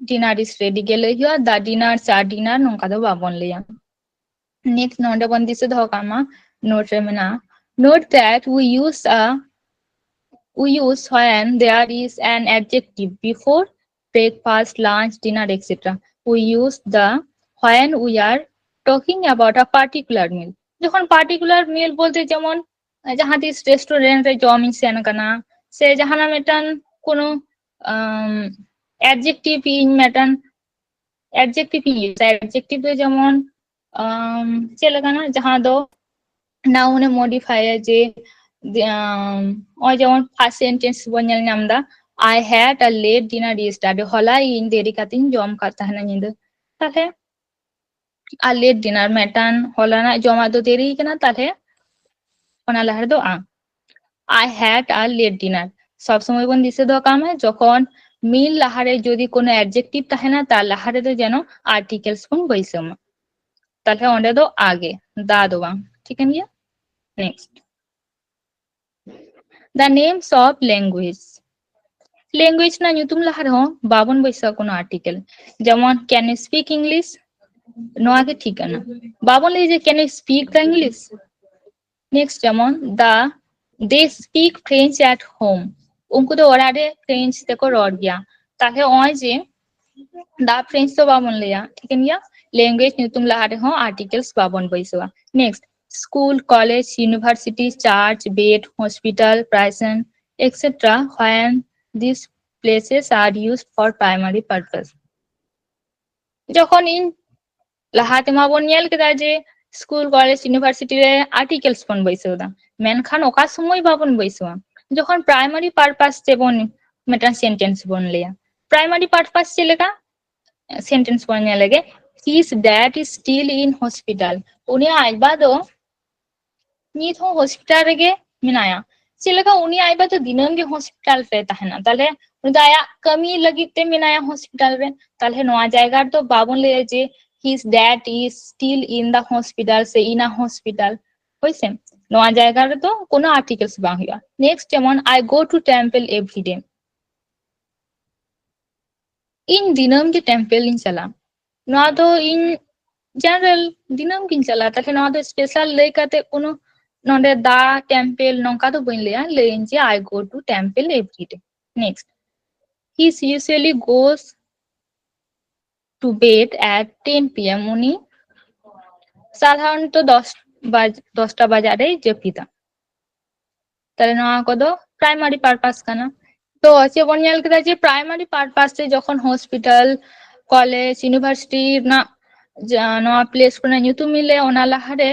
dinner is ready ᱜᱮ ᱞᱟᱹᱭ ᱦᱩᱭᱩᱜᱼᱟ, the dinner, ᱪᱟ dinner ᱱᱚᱝᱠᱟ ᱫᱚ ᱵᱟᱵᱚᱱ ᱞᱟᱹᱭᱟ᱾ Next, ᱱᱚᱰᱮ ᱵᱚᱱ ᱫᱤᱥᱟᱹ ᱫᱚᱦᱚ ᱠᱟᱜ ᱢᱟ, note ᱨᱮ ᱢᱮᱱᱟᱜᱼᱟ, note that we use a, we use when there is an adjective before breakfast, lunch, dinner, et cetera. We use the when we are talking about a particular meal. ᱡᱚᱠᱷᱚᱱ particular meal ᱵᱚᱞᱛᱮ ᱡᱮᱢᱚᱱ ᱡᱟᱦᱟᱸ ᱛᱤᱥ restaurant ᱨᱮ ᱡᱚᱢ ᱤᱧ ᱥᱮᱱ ᱟᱠᱟᱱᱟ, ᱥᱮ ᱡᱟᱦᱟᱱᱟᱜ ᱢᱤᱫᱴᱟᱝ ᱠᱳᱱᱳ, ᱟᱢ, adjective ᱤᱧ ᱢᱤᱫᱴᱟᱝ adjective ᱤᱧ use, adjective ᱫᱚ ᱡᱮᱢᱚᱱ, ᱟᱢ, ᱪᱮᱫ ᱞᱮᱠᱟᱱᱟ, ᱡᱟᱦᱟᱸ ᱫᱚ noun ᱮ modify ᱟ, ᱡᱮ, ᱡᱮ, ᱟᱢ, ᱱᱚᱜᱼᱚᱭ ᱡᱮᱢᱚᱱ first sentence ᱵᱚᱱ ᱧᱮᱞ ᱧᱟᱢ ᱮᱫᱟ, I had a late dinner yesterday, ᱦᱚᱞᱟ ᱤᱧ ᱫᱮᱨᱤ ᱠᱟᱛᱮᱧ ᱡᱚᱢ ᱠᱟᱫ ᱛᱟᱦᱮᱱᱟ ᱧᱤᱫᱟᱹ᱾ ᱛᱟᱦᱞᱮ ᱟᱨ late dinner ᱢᱤᱫᱴᱟᱝ ᱦᱚᱞᱟᱱᱟᱜ ᱡᱚᱢᱟᱜ ᱫᱚ ᱫᱮᱨᱤ ᱠᱟᱱᱟ, ᱛᱟᱦᱞᱮ ᱚᱱᱟ ᱞᱟᱦᱟ ᱨᱮᱫᱚ ᱟ᱾ I had a late dinner. ᱥᱚᱵ ᱥᱚᱢᱚᱭ ᱵᱚᱱ ᱫᱤᱥᱟᱹ ᱫᱚᱦᱚ ᱠᱟᱜ ᱢᱟ, ᱡᱚᱠᱷᱚᱱ ᱢᱤᱱ ᱞᱟᱦᱟᱨᱮ ᱡᱩᱫᱤ ᱠᱳᱱᱳ adjective ᱛᱟᱦᱮᱱᱟ, ᱛᱟᱨ ᱞᱟᱦᱟ ᱨᱮᱫᱚ ᱡᱮᱱᱚ articles ᱵᱚᱱ ᱵᱟᱹᱭᱥᱟᱹᱣ ᱢᱟ᱾ ᱛᱟᱦᱞᱮ ᱚᱸᱰᱮ ᱫᱚ ᱟ ᱜᱮ, the ᱫᱚ ᱵᱟᱝ᱾ ᱴᱷᱤᱠᱟᱹᱱ ᱜᱮᱭᱟ? Next. The names of language. Language ᱨᱮᱱᱟᱜ ᱧᱩᱛᱩᱢ ᱞᱟᱦᱟ ᱨᱮᱦᱚᱸ ᱵᱟᱵᱚᱱ ᱵᱟᱹᱭᱥᱟᱹᱣᱟ ᱠᱳᱱᱳ article᱾ ᱡᱮᱢᱚᱱ, can you speak English? ᱱᱚᱣᱟ ᱜᱮ ᱴᱷᱤᱠ ᱠᱟᱱᱟ᱾ ᱵᱟᱵᱚᱱ ᱞᱟᱹᱭᱟ ᱡᱮ, can you speak the English? Next ᱡᱮᱢᱚᱱ, the, they speak French at home. ᱩᱱᱠᱩ ᱫᱚ ᱚᱲᱟᱜ ᱨᱮ French ᱛᱮᱠᱚ ᱨᱚᱲ ᱜᱮᱭᱟ᱾ ᱛᱟᱦᱞᱮ ᱱᱚᱜᱼᱚᱭ ᱡᱮ the French ᱫᱚ ᱵᱟᱵᱚᱱ ᱞᱟᱹᱭᱟ, ᱴᱷᱤᱠᱟᱹᱱ ᱜᱮᱭᱟ? Language ᱧᱩᱛᱩᱢ ᱞᱟᱦᱟ ᱨᱮᱦᱚᱸ articles ᱵᱟᱵᱚᱱ ᱵᱟᱹᱭᱥᱟᱹᱣᱟ᱾ Next, school, college, university, church, bed, hospital, prison, et cetera, when these places are used for primary purpose. ᱡᱚᱠᱷᱚᱱ ᱤᱧ ᱞᱟᱦᱟ ᱛᱮᱢᱟ ᱵᱚᱱ ᱧᱮᱞ ᱠᱮᱫᱟ ᱡᱮ school, college, university ᱨᱮ articles ᱵᱚᱱ ᱵᱟᱹᱭᱥᱟᱹᱣ ᱮᱫᱟ, ᱢᱮᱱᱠᱷᱟᱱ ᱚᱠᱟ ᱥᱚᱢᱚᱭ ᱵᱟᱵᱚᱱ ᱵᱟᱹᱭᱥᱟᱹᱣᱟ? ᱡᱚᱠᱷᱚᱱ primary purpose ᱛᱮᱵᱚᱱ ᱢᱤᱫᱴᱟᱝ sentence ᱵᱚᱱ ᱞᱟᱹᱭᱟ᱾ Primary purpose ᱪᱮᱫ ᱞᱮᱠᱟ? Sentence ᱵᱚᱱ ᱧᱮᱞ ᱞᱮᱜᱮ, his dad is still in hospital. ᱩᱱᱤᱭᱟᱜ ᱟᱡ ᱵᱟ ᱫᱚ ᱱᱤᱛ ᱦᱚᱸ hospital ᱨᱮᱜᱮ ᱢᱮᱱᱟᱭᱟ᱾ ᱪᱮᱫ ᱞᱮᱠᱟ? ᱩᱱᱤ ᱟᱡ ᱵᱟ ᱫᱚ ᱫᱤᱱᱟᱹᱢ ᱜᱮ hospital ᱨᱮ ᱛᱟᱦᱮᱱᱟ, ᱛᱟᱦᱞᱮ ᱩᱱᱤ ᱫᱚ ᱟᱭᱟᱜ ᱠᱟᱹᱢᱤ ᱞᱟᱹᱜᱤᱫ ᱛᱮ ᱢᱮᱱᱟᱭᱟ hospital ᱨᱮ᱾ ᱛᱟᱦᱞᱮ ᱱᱚᱣᱟ ᱡᱟᱭᱜᱟ ᱨᱮᱫᱚ ᱵᱟᱵᱚᱱ ᱞᱟᱹᱭᱟ ᱡᱮ his dad is still in the hospital ᱥᱮ in a hospital, ᱦᱳᱭ ᱥᱮ? ᱱᱚᱣᱟ ᱡᱟᱭᱜᱟ ᱨᱮᱫᱚ ᱠᱳᱱᱳ articles ᱵᱟᱝ ᱦᱩᱭᱩᱜᱼᱟ᱾ Next ᱡᱮᱢᱚᱱ, I go to temple every day. ᱤᱧ ᱫᱤᱱᱟᱹᱢ ᱜᱮ temple ᱤᱧ ᱪᱟᱞᱟᱜᱼᱟ᱾ ᱱᱚᱣᱟ ᱫᱚ ᱤᱧ general ᱫᱤᱱᱟᱹᱢ ᱜᱤᱧ ᱪᱟᱞᱟᱜᱼᱟ, ᱛᱟᱦᱞᱮ ᱱᱚᱣᱟ ᱫᱚ special ᱞᱟᱹᱭ ᱠᱟᱛᱮ ᱠᱳᱱᱳ ᱱᱚᱰᱮ the temple ᱱᱚᱝᱠᱟ ᱫᱚ ᱵᱟᱹᱧ ᱞᱟᱹᱭᱟ, ᱞᱟᱹᱭᱟᱹᱧ ᱡᱮ I go to temple every day. Next, he usually goes to bed at ten P M. ᱩᱱᱤ ᱥᱟᱫᱷᱟᱨᱚᱱᱛᱚ ᱫᱚᱥ ᱵᱟᱡ-, ᱫᱚᱥᱴᱟ ᱵᱟᱡᱟᱜ ᱨᱮᱭ ᱡᱟᱹᱯᱤᱫᱟ᱾ ᱛᱟᱦᱞᱮ ᱱᱚᱣᱟ ᱠᱚᱫᱚ primary purpose ᱠᱟᱱᱟ᱾ ᱛᱚ ᱪᱮᱫ ᱵᱚᱱ ᱧᱮᱞ ᱠᱮᱫᱟ ᱡᱮ primary purpose ᱛᱮ ᱡᱚᱠᱷᱚᱱ hospital, college, university ᱨᱮᱱᱟᱜ ᱡᱟ-, ᱱᱚᱣᱟ place ᱠᱚᱨᱮᱱᱟᱜ ᱧᱩᱛᱩᱢ ᱤᱧ ᱞᱟᱹᱭᱟ, ᱚᱱᱟ ᱞᱟᱦᱟᱨᱮ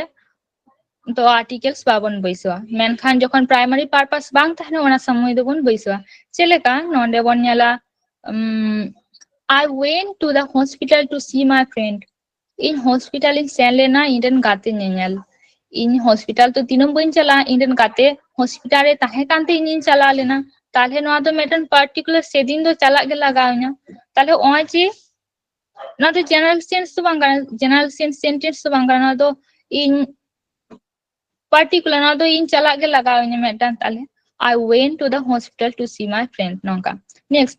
ᱫᱚ articles ᱵᱟᱵᱚᱱ ᱵᱟᱹᱭᱥᱟᱹᱣᱟ, ᱢᱮᱱᱠᱷᱟᱱ ᱡᱚᱠᱷᱚᱱ primary purpose ᱵᱟᱝ ᱛᱟᱦᱮᱱᱟ, ᱚᱱᱟ ᱥᱚᱢᱚᱭ ᱫᱚᱵᱚᱱ ᱵᱟᱹᱭᱥᱟᱹᱣᱟ᱾ ᱪᱮᱫ ᱞᱮᱠᱟ? ᱱᱚᱰᱮ ᱵᱚᱱ ᱧᱮᱞᱟ, ᱩᱢ, I went to the hospital to see my friend. ᱤᱧ hospital ᱤᱧ ᱥᱮᱱ ᱞᱮᱱᱟ ᱤᱧ ᱨᱮᱱ ᱜᱟᱛᱮ ᱧᱮᱧᱮᱞ᱾ ᱤᱧ hospital ᱫᱚ ᱫᱤᱱᱟᱹᱢ ᱵᱟᱹᱧ ᱪᱟᱞᱟᱜᱼᱟ, ᱤᱧ ᱨᱮᱱ ᱜᱟᱛᱮ hospital ᱨᱮ ᱛᱟᱦᱮᱸ ᱠᱟᱱᱛᱮ ᱤᱧᱤᱧ ᱪᱟᱞᱟᱣ ᱞᱮᱱᱟ᱾ ᱛᱟᱦᱞᱮ ᱱᱚᱣᱟ ᱫᱚ ᱢᱤᱫᱴᱮᱱ particular ᱥᱮᱫᱤᱱ ᱫᱚ ᱪᱟᱞᱟᱜ ᱜᱮ ᱞᱟᱜᱟᱣ ᱤᱧᱟ᱾ ᱛᱟᱦᱞᱮ ᱱᱚᱜᱼᱚᱭ ᱡᱮ ᱱᱚᱣᱟ ᱫᱚ general sense ᱫᱚ ᱵᱟᱝ ᱠᱟᱱᱟ, general sense sentence ᱫᱚ ᱵᱟᱝ ᱠᱟᱱᱟ, ᱱᱚᱣᱟ ᱫᱚ ᱤᱧ particular, ᱱᱚᱣᱟ ᱫᱚ ᱤᱧ ᱪᱟᱞᱟᱜ ᱜᱮ ᱞᱟᱜᱟᱣ ᱤᱧᱟ ᱢᱤᱫᱴᱟᱝ᱾ ᱛᱟᱦᱞᱮ I went to the hospital to see my friend, ᱱᱚᱝᱠᱟ᱾ Next,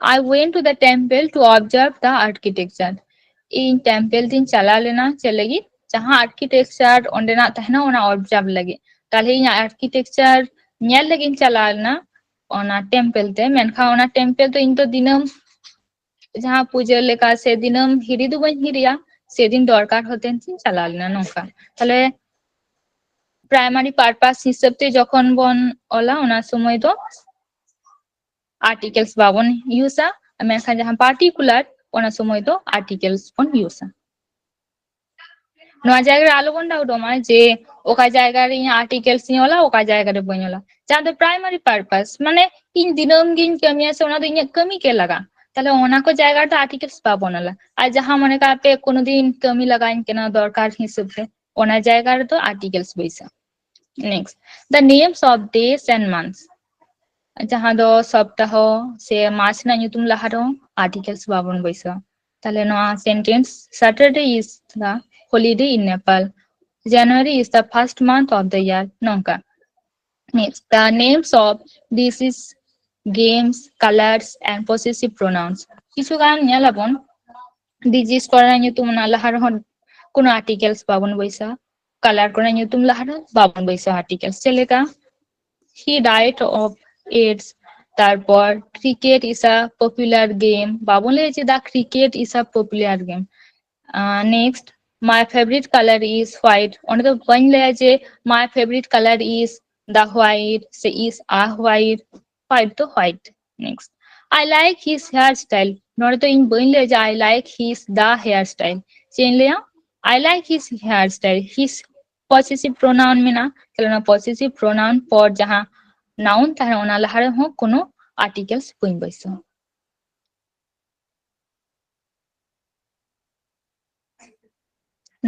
I went to the temple to observe the architecture. ᱤᱧ temple ᱛᱤᱧ ᱪᱟᱞᱟᱣ ᱞᱮᱱᱟ ᱪᱮᱫ ᱞᱟᱹᱜᱤᱫ? ᱡᱟᱦᱟᱸ architecture ᱚᱸᱰᱮᱱᱟᱜ ᱛᱟᱦᱮᱱᱟ, ᱚᱱᱟ observe ᱞᱟᱹᱜᱤᱫ᱾ ᱛᱟᱦᱞᱮ ᱤᱧ architecture ᱧᱮᱞ ᱞᱟᱹᱜᱤᱫ ᱤᱧ ᱪᱟᱞᱟᱣ ᱞᱮᱱᱟ ᱚᱱᱟ temple ᱛᱮ᱾ ᱢᱮᱱᱠᱷᱟᱱ ᱚᱱᱟ temple ᱫᱚ ᱤᱧ ᱫᱚ ᱫᱤᱱᱟᱹᱢ ᱡᱟᱦᱟᱸ ᱯᱩᱡᱟᱹ ᱞᱮᱠᱟ ᱥᱮ ᱫᱤᱱᱟᱹᱢ ᱦᱤᱨᱤ ᱫᱚ ᱵᱟᱹᱧ ᱦᱤᱨᱤᱭᱟ, ᱥᱮᱫᱤᱱ ᱫᱚᱨᱠᱟᱨ ᱦᱚᱛᱮᱱ ᱛᱤᱧ ᱪᱟᱞᱟᱣ ᱞᱮᱱᱟ, ᱱᱚᱝᱠᱟ᱾ ᱛᱟᱦᱞᱮ primary purpose ᱦᱤᱥᱟᱹᱵ ᱛᱮ ᱡᱚᱠᱷᱚᱱ ᱵᱚᱱ ᱚᱞᱟ, ᱚᱱᱟ ᱥᱚᱢᱚᱭ ᱫᱚ articles ᱵᱟᱵᱚᱱ use ᱟ, ᱢᱮᱱᱠᱷᱟᱱ ᱡᱟᱦᱟᱸ particular, ᱚᱱᱟ ᱥᱚᱢᱚᱭ ᱫᱚ articles ᱵᱚᱱ use ᱟ᱾ ᱱᱚᱣᱟ ᱡᱟᱭᱜᱟ ᱨᱮ ᱟᱞᱚᱵᱚᱱ doubtᱚᱜ ᱢᱟ ᱡᱮ ᱚᱠᱟ ᱡᱟᱭᱜᱟ ᱨᱮ ᱤᱧ articles ᱤᱧ ᱚᱞᱟ, ᱚᱠᱟ ᱡᱟᱭᱜᱟ ᱨᱮ ᱵᱟᱹᱧ ᱚᱞᱟ᱾ ᱡᱟᱦᱟᱸ ᱫᱚ primary purpose, ᱢᱟᱱᱮ ᱤᱧ ᱫᱤᱱᱟᱹᱢ ᱜᱤᱧ ᱠᱟᱹᱢᱤᱭᱟ ᱥᱮ ᱚᱱᱟ ᱫᱚ ᱤᱧᱟᱹᱜ ᱠᱟᱹᱢᱤ ᱜᱮ ᱞᱟᱜᱟᱜᱼᱟ, ᱛᱟᱦᱞᱮ ᱚᱱᱟ ᱠᱚ ᱡᱟᱭᱜᱟ ᱨᱮᱫᱚ articles ᱵᱟᱵᱚᱱ ᱚᱞᱟ᱾ ᱟᱨ ᱡᱟᱦᱟᱸ ᱢᱚᱱᱮ ᱠᱟᱜ ᱯᱮ ᱠᱳᱱᱳ ᱫᱤᱱ ᱠᱟᱹᱢᱤ ᱞᱟᱜᱟᱣᱤᱧ ᱠᱟᱱᱟ ᱫᱚᱨᱠᱟᱨ ᱦᱤᱥᱟᱹᱵ ᱛᱮ, ᱚᱱᱟ ᱡᱟᱭᱜᱟ ᱨᱮᱫᱚ articles ᱵᱟᱹᱭᱥᱟᱹᱣ᱾ Next, the names of days and months. ᱡᱟᱦᱟᱸ ᱫᱚ ᱥᱚᱯᱛᱟᱦᱚ ᱥᱮ ᱢᱟᱥ ᱨᱮᱱᱟᱜ ᱧᱩᱛᱩᱢ ᱞᱟᱦᱟ ᱨᱮᱦᱚᱸ articles ᱵᱟᱵᱚᱱ ᱵᱟᱹᱭᱥᱟᱹᱣᱟ᱾ ᱛᱟᱦᱞᱮ ᱱᱚᱣᱟ sentence, Saturday is the holiday in Nepal. January is the first month of the year. ᱱᱚᱝᱠᱟ᱾ Next, the names of diseases, games, colors and possessive pronouns. ᱠᱤᱪᱷᱩ ᱜᱟᱱ ᱧᱮᱞ ᱟᱵᱚᱱ, disease ᱠᱚᱨᱮᱱᱟᱜ ᱧᱩᱛᱩᱢ ᱚᱱᱟ ᱞᱟᱦᱟ ᱨᱮᱦᱚᱸ ᱠᱳᱱᱳ articles ᱵᱟᱵᱚᱱ ᱵᱟᱹᱭᱥᱟᱹᱣᱟ, color ᱠᱚᱨᱮᱱᱟᱜ ᱧᱩᱛᱩᱢ ᱞᱟᱦᱟ ᱨᱮᱦᱚᱸ ᱵᱟᱵᱚᱱ ᱵᱟᱹᱭᱥᱟᱹᱣᱟ articles᱾ ᱪᱮᱫ ᱞᱮᱠᱟ? He died of AIDS. ᱛᱟᱨᱯᱚᱨ cricket is a popular game. ᱵᱟᱵᱚᱱ ᱞᱟᱹᱭᱟ ᱡᱮ the cricket is a popular game. Next, my favorite color is white. ᱚᱸᱰᱮ ᱫᱚ ᱵᱟᱹᱧ ᱞᱟᱹᱭᱟ ᱡᱮ my favorite color is the white ᱥᱮ is a white. White ᱫᱚ white. Next, I like his hairstyle. ᱱᱚᱰᱮ ᱫᱚ ᱤᱧ ᱵᱟᱹᱧ ᱞᱟᱹᱭᱟ ᱡᱮ I like his the hairstyle. ᱪᱮᱫ ᱤᱧ ᱞᱟᱹᱭᱟ? I like his hairstyle. His possessive pronoun ᱢᱮᱱᱟᱜᱼᱟ, ᱛᱟᱦᱞᱮ ᱚᱱᱟ possessive pronoun ᱯᱚᱨ ᱡᱟᱦᱟᱸ noun ᱛᱟᱦᱮᱱᱟ ᱚᱱᱟ ᱞᱟᱦᱟ ᱨᱮᱦᱚᱸ ᱠᱳᱱᱳ articles ᱵᱟᱹᱧ ᱵᱟᱹᱭᱥᱟᱹᱣᱟ᱾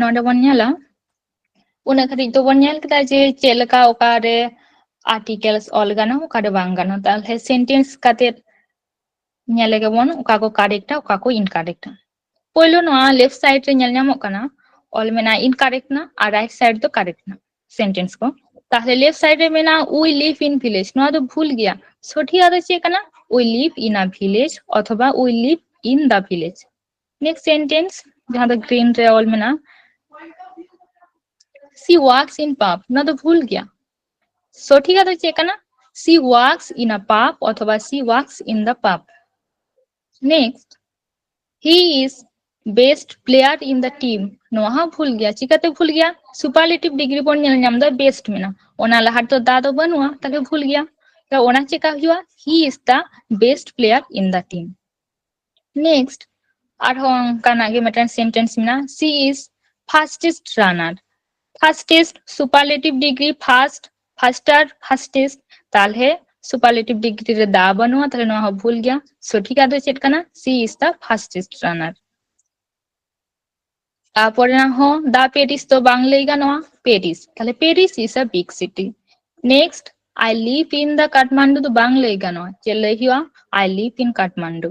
ᱱᱚᱰᱮ ᱵᱚᱱ ᱧᱮᱞᱟ, ᱩᱱᱟᱹᱜ ᱜᱷᱟᱹᱲᱤᱡ ᱫᱚᱵᱚᱱ ᱧᱮᱞ ᱠᱮᱫᱟ ᱡᱮ ᱪᱮᱫ ᱞᱮᱠᱟ ᱚᱠᱟᱨᱮ articles ᱚᱞ ᱜᱟᱱᱚᱜ, ᱚᱠᱟᱨᱮ ᱵᱟᱝ ᱜᱟᱱᱚᱜ᱾ ᱛᱟᱦᱞᱮ sentence ᱠᱟᱛᱮ ᱧᱮᱞ ᱞᱮᱜᱮ ᱵᱚᱱ ᱚᱠᱟ ᱠᱚ correct ᱟ, ᱚᱠᱟ ᱠᱚ incorrect ᱟ᱾ ᱯᱳᱭᱞᱳ ᱱᱚᱣᱟ left side ᱨᱮ ᱧᱮᱞ ᱧᱟᱢᱚᱜ ᱠᱟᱱᱟ, ᱚᱞ ᱢᱮᱱᱟᱜᱼᱟ incorrect ᱱᱟ ᱟᱨ right side ᱫᱚ correct ᱱᱟ sentence ᱠᱚ᱾ ᱛᱟᱦᱞᱮ left side ᱨᱮ ᱢᱮᱱᱟᱜᱼᱟ we live in village, ᱱᱚᱣᱟ ᱫᱚ ᱵᱷᱩᱞ ᱜᱮᱭᱟ᱾ ᱥᱚᱴᱷᱤᱠ ᱟᱜ ᱫᱚ ᱪᱮᱫ ᱠᱟᱱᱟ? We live in a village ᱚᱛᱷᱚᱵᱟ we live in the village᱾ Next sentence ᱡᱟᱦᱟᱸ ᱫᱚ green ᱨᱮ ᱚᱞ ᱢᱮᱱᱟᱜᱼᱟ she works in pub, ᱱᱚᱣᱟ ᱫᱚ ᱵᱷᱩᱞ ᱜᱮᱭᱟ᱾ ᱥᱚᱴᱷᱤᱠ ᱟᱜ ᱫᱚ ᱪᱮᱫ ᱠᱟᱱᱟ? She works in a pub ᱚᱛᱷᱚᱵᱟ she works in the pub᱾ Next, he is best player in the team, ᱱᱚᱣᱟ ᱦᱚᱸ ᱵᱷᱩᱞ ᱜᱮᱭᱟ᱾ ᱪᱤᱠᱟᱹᱛᱮ ᱵᱷᱩᱞ ᱜᱮᱭᱟ? Superlative degree ᱵᱚᱱ ᱧᱮᱞ ᱧᱟᱢ ᱮᱫᱟ best ᱢᱮᱱᱟᱜᱼᱟ, ᱚᱱᱟ ᱞᱟᱦᱟ ᱨᱮᱫᱚ ᱫᱟ ᱫᱚ ᱵᱟᱹᱱᱩᱜᱼᱟ, ᱛᱟᱦᱞᱮ ᱵᱷᱩᱞ ᱜᱮᱭᱟ᱾ ᱛᱚ ᱚᱱᱟ ᱪᱮᱠᱟ ᱦᱩᱭᱩᱜᱼᱟ? He is the best player in the team. Next, ᱟᱨᱦᱚᱸ ᱚᱱᱠᱟᱱᱟᱜ ᱜᱮ ᱢᱤᱫᱴᱮᱱ sentence ᱢᱮᱱᱟᱜᱼᱟ, she is fastest runner. Fastest, superlative degree, fast, faster, fastest. ᱛᱟᱦᱞᱮ superlative degree ᱨᱮ ᱫᱟ ᱵᱟᱹᱱᱩᱜᱼᱟ, ᱛᱟᱦᱞᱮ ᱱᱚᱣᱟ ᱦᱚᱸ ᱵᱷᱩᱞ ᱜᱮᱭᱟ᱾ ᱥᱚᱴᱷᱤᱠ ᱟᱜ ᱫᱚ ᱪᱮᱫ ᱠᱟᱱᱟ? She is the fastest runner. ᱛᱟᱯᱚᱨᱮ ᱦᱚᱸ the Paris ᱫᱚ ᱵᱟᱝ ᱞᱟᱹᱭ ᱜᱟᱱᱚᱜᱼᱟ, Paris᱾ ᱛᱟᱦᱞᱮ Paris is a big city. Next, I live in the Kathmandu ᱫᱚ ᱵᱟᱝ ᱞᱟᱹᱭ ᱜᱟᱱᱚᱜᱼᱟ᱾ ᱪᱮᱫ ᱞᱟᱹᱭ ᱦᱩᱭᱩᱜᱼᱟ? I live in Kathmandu.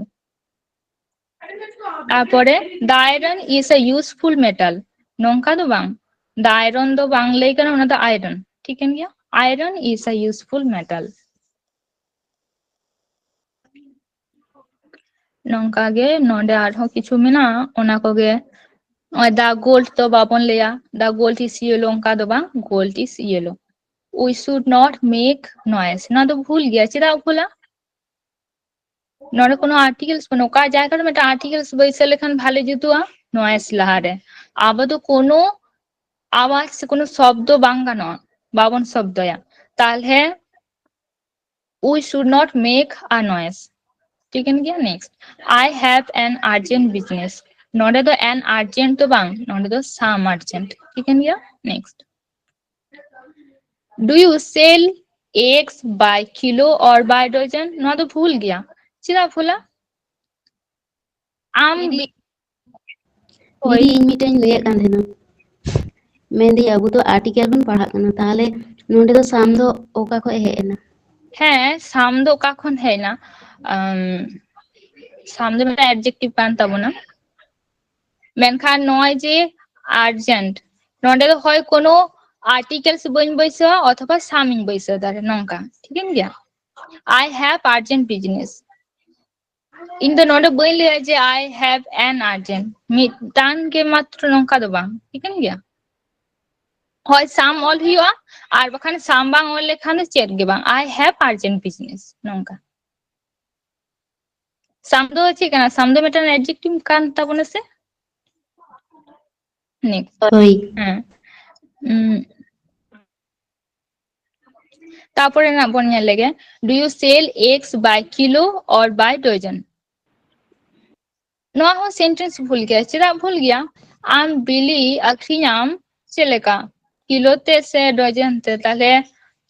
ᱛᱟᱯᱚᱨᱮ the iron is a useful metal, ᱱᱚᱝᱠᱟ ᱫᱚ ᱵᱟᱝ, the iron ᱫᱚ ᱵᱟᱝ ᱞᱟᱹᱭ ᱜᱟᱱᱚᱜᱼᱟ, ᱚᱱᱟ ᱫᱚ iron ᱴᱷᱤᱠᱟᱹᱱ ᱜᱮᱭᱟ᱾ Iron is a useful metal. ᱱᱚᱝᱠᱟ ᱜᱮ ᱱᱚᱰᱮ ᱟᱨᱦᱚᱸ ᱠᱤᱪᱷᱩ ᱢᱮᱱᱟᱜᱼᱟ, ᱚᱱᱟ ᱠᱚᱜᱮ᱾ ᱱᱚᱜᱼᱚᱭ the gold ᱫᱚ ᱵᱟᱵᱚᱱ ᱞᱟᱹᱭᱟ, the gold is yellow, ᱚᱱᱠᱟ ᱫᱚ ᱵᱟᱝ, gold is yellow. We should not make noise, ᱱᱚᱣᱟ ᱫᱚ ᱵᱷᱩᱞ ᱜᱮᱭᱟ᱾ ᱪᱮᱫᱟᱜ ᱵᱷᱩᱞᱟ? ᱱᱚᱰᱮ ᱠᱳᱱᱳ articles ᱵᱟᱹᱱᱩᱜ, ᱚᱠᱟ ᱡᱟᱭᱜᱟ ᱨᱮ ᱢᱤᱫᱴᱟᱝ articles ᱵᱟᱹᱭᱥᱟᱹᱣ ᱞᱮᱠᱷᱟᱱ ᱵᱷᱟᱞᱮ ᱡᱩᱛᱩᱜᱼᱟ? Noise ᱞᱟᱦᱟᱨᱮ᱾ ᱟᱵᱚ ᱫᱚ ᱠᱳᱱᱳ ᱟᱣᱟᱡ ᱥᱮ ᱠᱳᱱᱳ ᱥᱚᱵᱫᱚ ᱵᱟᱝ ᱜᱟᱱᱚᱜᱼᱟ, ᱵᱟᱵᱚᱱ ᱥᱚᱵᱫᱚᱭᱟ᱾ ᱛᱟᱦᱞᱮ we should not make a noise, ᱴᱷᱤᱠᱟᱹᱱ ᱜᱮᱭᱟ᱾ Next, I have an urgent business, ᱱᱚᱰᱮ ᱫᱚ an urgent ᱫᱚ ᱵᱟᱝ, ᱱᱚᱰᱮ ᱫᱚ some urgent, ᱴᱷᱤᱠᱟᱹᱱ ᱜᱮᱭᱟ᱾ Next, do you sell eggs by kilo or by dozen? ᱱᱚᱣᱟ ᱫᱚ ᱵᱷᱩᱞ ᱜᱮᱭᱟ᱾ ᱪᱮᱫᱟᱜ ᱵᱷᱩᱞᱟ? ᱟᱢ ᱵᱤ- ᱦᱳᱭ᱾ ᱫᱤᱫᱤ, ᱤᱧ ᱢᱤᱫᱴᱮᱱ ᱤᱧ ᱞᱟᱹᱭᱮᱫ ᱠᱟᱱ ᱛᱟᱦᱮᱱᱟ᱾ ᱢᱮᱱᱫᱟᱹᱧ, ᱟᱵᱚ ᱫᱚ ᱟᱨᱴᱤᱠᱮᱞ ᱵᱚᱱ ᱯᱟᱲᱦᱟᱜ ᱠᱟᱱᱟ, ᱛᱟᱦᱚᱞᱮ ᱱᱚᱸᱰᱮ ᱫᱚ ᱥᱟᱢ ᱫᱚ ᱚᱠᱟ ᱠᱷᱚᱱ ᱦᱮᱡ ᱮᱱᱟ? ᱦᱮᱸ, ᱥᱟᱢ ᱫᱚ ᱚᱠᱟ ᱠᱷᱚᱱ ᱦᱮᱡ ᱮᱱᱟ? ᱟᱢ, ᱥᱟᱢ ᱫᱚ ᱢᱤᱫᱴᱟᱝ ᱮᱰᱡᱮᱠᱴᱤᱵᱷ ᱠᱟᱱ ᱛᱟᱵᱚᱱᱟ᱾ ᱢᱮᱱᱠᱷᱟᱱ ᱱᱚᱜᱼᱚᱭ ᱡᱮ ᱟᱨᱡᱮᱱᱴ, ᱱᱚᱸᱰᱮ ᱫᱚ ᱦᱚᱭ ᱠᱳᱱᱳ ᱟᱨᱴᱤᱠᱮᱞᱥ ᱵᱟᱹᱧ ᱵᱟᱹᱭᱥᱟᱹᱣᱟ ᱚᱛᱷᱚᱵᱟ ᱥᱟᱢ ᱤᱧ ᱵᱟᱹᱭᱥᱟᱹᱣ ᱫᱟᱲᱮᱭᱟᱜᱼᱟ, ᱱᱚᱝᱠᱟ᱾ ᱴᱷᱤᱠᱟᱹᱱ ᱜᱮᱭᱟ? I have urgent business. ᱤᱧ ᱫᱚ ᱱᱚᱰᱮ ᱵᱟᱹᱧ ᱞᱟᱹᱭᱟ ᱡᱮ I have an urgent, ᱢᱤᱫᱴᱟᱝ ᱜᱮ ᱢᱟᱛᱨᱚ, ᱱᱚᱝᱠᱟ ᱫᱚ ᱵᱟᱝ᱾ ᱴᱷᱤᱠᱟᱹᱱ ᱜᱮᱭᱟ? ᱦᱳᱭ, ᱥᱟᱢ ᱚᱞ ᱦᱩᱭᱩᱜᱼᱟ, ᱟᱨ ᱵᱟᱠᱷᱟᱱ ᱥᱟᱢ ᱵᱟᱝ ᱚᱞ ᱞᱮᱠᱷᱟᱱ ᱫᱚ ᱪᱮᱫ ᱜᱮ ᱵᱟᱝ, I have urgent business, ᱱᱚᱝᱠᱟ᱾ ᱥᱟᱢ ᱫᱚ ᱪᱮᱫ ᱠᱟᱱᱟ? ᱥᱟᱢ ᱫᱚ ᱢᱤᱫᱴᱟᱝ ᱮᱰᱡᱮᱠᱴᱤᱵᱷ ᱠᱟᱱ ᱛᱟᱵᱚᱱᱟ ᱥᱮ? ᱱᱮᱠᱥᱴ᱾ ᱦᱳᱭ᱾ ᱦᱮᱸ᱾ ᱩᱸ, ᱛᱟᱯᱚᱨᱮ ᱱᱟᱜ ᱵᱚᱱ ᱧᱮᱞ ᱞᱮᱜᱮ, do you sell eggs by kilo or by dozen? ᱱᱚᱣᱟ ᱦᱚᱸ ᱥᱮᱱᱴᱮᱱᱥ ᱵᱷᱩᱞ ᱜᱮᱭᱟ᱾ ᱪᱮᱫᱟᱜ ᱵᱷᱩᱞ ᱜᱮᱭᱟ? ᱟᱢ ᱵᱤᱞᱤ ᱟᱹᱠᱷᱨᱤᱧᱟᱢ ᱪᱮᱫ ᱞᱮᱠᱟ? ᱠᱤᱞᱳ ᱛᱮ ᱥᱮ ᱰᱚᱡᱮᱱ ᱛᱮ? ᱛᱟᱦᱞᱮ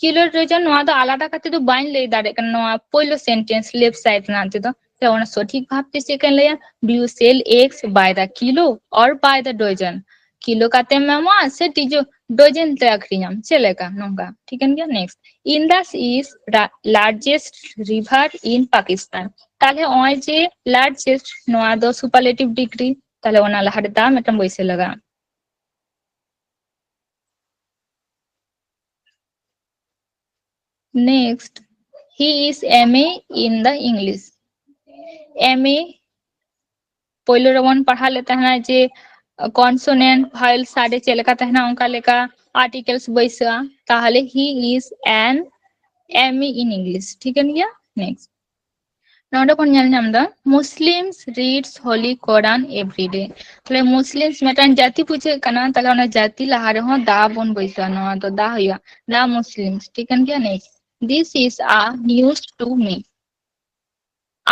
ᱠᱤᱞᱳ ᱰᱚᱡᱮᱱ ᱱᱚᱣᱟ ᱫᱚ ᱟᱞᱟᱫᱟ ᱠᱟᱛᱮ ᱫᱚ ᱵᱟᱹᱧ ᱞᱟᱹᱭ ᱫᱟᱲᱮᱭᱟᱜ ᱠᱟᱱᱟ᱾ ᱱᱚᱣᱟ ᱯᱳᱭᱞᱳ ᱥᱮᱱᱴᱮᱱᱥ ᱞᱮᱯᱷᱴ ᱥᱟᱭᱤᱰ ᱨᱮᱱᱟᱜ ᱛᱮᱫᱚ᱾ ᱛᱚ ᱚᱱᱟ ᱥᱚᱴᱷᱤᱠ ᱵᱷᱟᱵ ᱛᱮ ᱪᱮᱫ ᱠᱟᱧ ᱞᱟᱹᱭᱟ? Do you sell eggs by the kilo or by the dozen? Kilo ᱠᱟᱛᱮᱢ ᱮᱢᱚᱜᱼᱟ ᱥᱮ ᱰᱤᱡᱚ-, ᱰᱚᱡᱮᱱ ᱛᱮ ᱟᱹᱠᱷᱨᱤᱧᱟᱢ? ᱪᱮᱫ ᱞᱮᱠᱟ? ᱱᱚᱝᱠᱟ᱾ ᱴᱷᱤᱠᱟᱹᱱ ᱜᱮᱭᱟ? Next, Indus is the largest river in Pakistan. ᱛᱟᱦᱞᱮ ᱱᱚᱜᱼᱚᱭ ᱡᱮ largest, ᱱᱚᱣᱟ ᱫᱚ superlative degree, ᱛᱟᱦᱞᱮ ᱚᱱᱟ ᱞᱟᱦᱟᱨᱮ ᱫᱟ ᱢᱤᱫᱴᱟᱝ ᱵᱟᱹᱭᱥᱟᱹᱣ ᱞᱟᱜᱟᱜᱼᱟ᱾ Next, he is M A in the English. M A, ᱯᱳᱭᱞᱳ ᱨᱮᱵᱚᱱ ᱯᱟᱲᱦᱟᱣ ᱞᱮᱫ ᱛᱟᱦᱮᱱᱟ ᱡᱮ consonant, vowel ᱥᱟᱰᱮ ᱪᱮᱫ ᱞᱮᱠᱟ ᱛᱟᱦᱮᱱᱟ, ᱚᱱᱠᱟ ᱞᱮᱠᱟ articles ᱵᱟᱹᱭᱥᱟᱹᱜᱼᱟ᱾ ᱛᱟᱦᱞᱮ he is an M A in English. ᱴᱷᱤᱠᱟᱹᱱ ᱜᱮᱭᱟ? Next. ᱱᱚᱰᱮ ᱵᱚᱱ ᱧᱮᱞ ᱧᱟᱢ ᱮᱫᱟ, Muslims reads Holy Quran every day. ᱛᱟᱦᱞᱮ Muslims ᱢᱤᱫᱴᱟᱝ ᱡᱟᱹᱛᱤ ᱵᱩᱡᱷᱟᱹᱜ ᱠᱟᱱᱟ, ᱛᱟᱦᱞᱮ ᱚᱱᱟ ᱡᱟᱹᱛᱤ ᱞᱟᱦᱟ ᱨᱮᱦᱚᱸ ᱫᱟ ᱵᱚᱱ ᱵᱟᱹᱭᱥᱟᱹᱣᱟ, ᱱᱚᱣᱟ ᱫᱚ ᱫᱟ ᱦᱩᱭᱩᱜᱼᱟ, the Muslims᱾ ᱴᱷᱤᱠᱟᱹᱱ ᱜᱮᱭᱟ? Next, this is a news to me.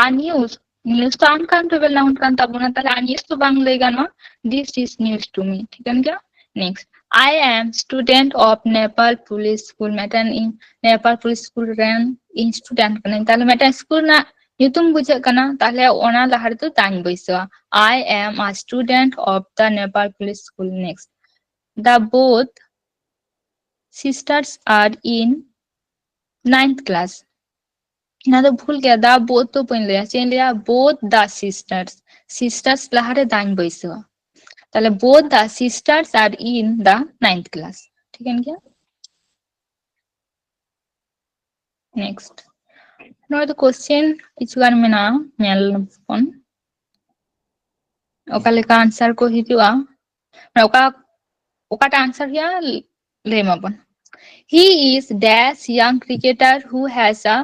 A news, news ᱫᱚ uncontrollable noun ᱠᱟᱱ ᱛᱟᱵᱚᱱᱟ, ᱛᱟᱦᱞᱮ a news ᱫᱚ ᱵᱟᱝ ᱞᱟᱹᱭ ᱜᱟᱱᱚᱜᱼᱟ, this is news to me᱾ ᱴᱷᱤᱠᱟᱹᱱ ᱜᱮᱭᱟ? Next, I am student of Nepal Police School. ᱢᱤᱫᱴᱮᱱ ᱤᱧ ᱱᱮᱯᱟᱞ ᱯᱩᱞᱤᱥ ᱥᱠᱩᱞ ᱨᱮᱱ ᱤᱧ student ᱠᱟᱹᱱᱟᱹᱧ᱾ ᱛᱟᱦᱞᱮ ᱢᱤᱫᱴᱮᱱ ᱥᱠᱩᱞ ᱨᱮᱱᱟᱜ ᱧᱩᱛᱩᱢ ᱵᱩᱡᱷᱟᱹᱜ ᱠᱟᱱᱟ, ᱛᱟᱦᱞᱮ ᱚᱱᱟ ᱞᱟᱦᱟ ᱨᱮᱫᱚ ᱫᱟᱧ ᱵᱟᱹᱭᱥᱟᱹᱣᱟ, I am a student of the Nepal Police School. Next, the both sisters are in ninth class. ᱚᱱᱟ ᱫᱚ ᱵᱷᱩᱞ ᱜᱮᱭᱟ, the both ᱫᱚ ᱵᱟᱹᱧ ᱞᱟᱹᱭᱟ, ᱪᱮᱫ ᱤᱧ ᱞᱟᱹᱭᱟ, both the sisters. Sisters ᱞᱟᱦᱟᱨᱮ ᱫᱟᱧ ᱵᱟᱹᱭᱥᱟᱹᱣᱟ, ᱛᱟᱦᱞᱮ both the sisters are in the ninth class. ᱴᱷᱤᱠᱟᱹᱱ ᱜᱮᱭᱟ᱾ Next, ᱱᱚᱣᱟ ᱫᱚ question ᱠᱤᱪᱷᱩ ᱜᱟᱱ ᱢᱮᱱᱟᱜᱼᱟ, ᱧᱮᱞ ᱵᱚᱱ ᱚᱠᱟ ᱞᱮᱠᱟ answer ᱠᱚ ᱦᱤᱡᱩᱜᱼᱟ, ᱢᱟᱱᱮ ᱚᱠᱟ ᱚᱠᱟᱴᱟᱜ answer ᱦᱩᱭᱩᱜᱼᱟ, ᱞᱟᱹᱭ ᱢᱟᱵᱚᱱ᱾ He is dash young cricketer who has a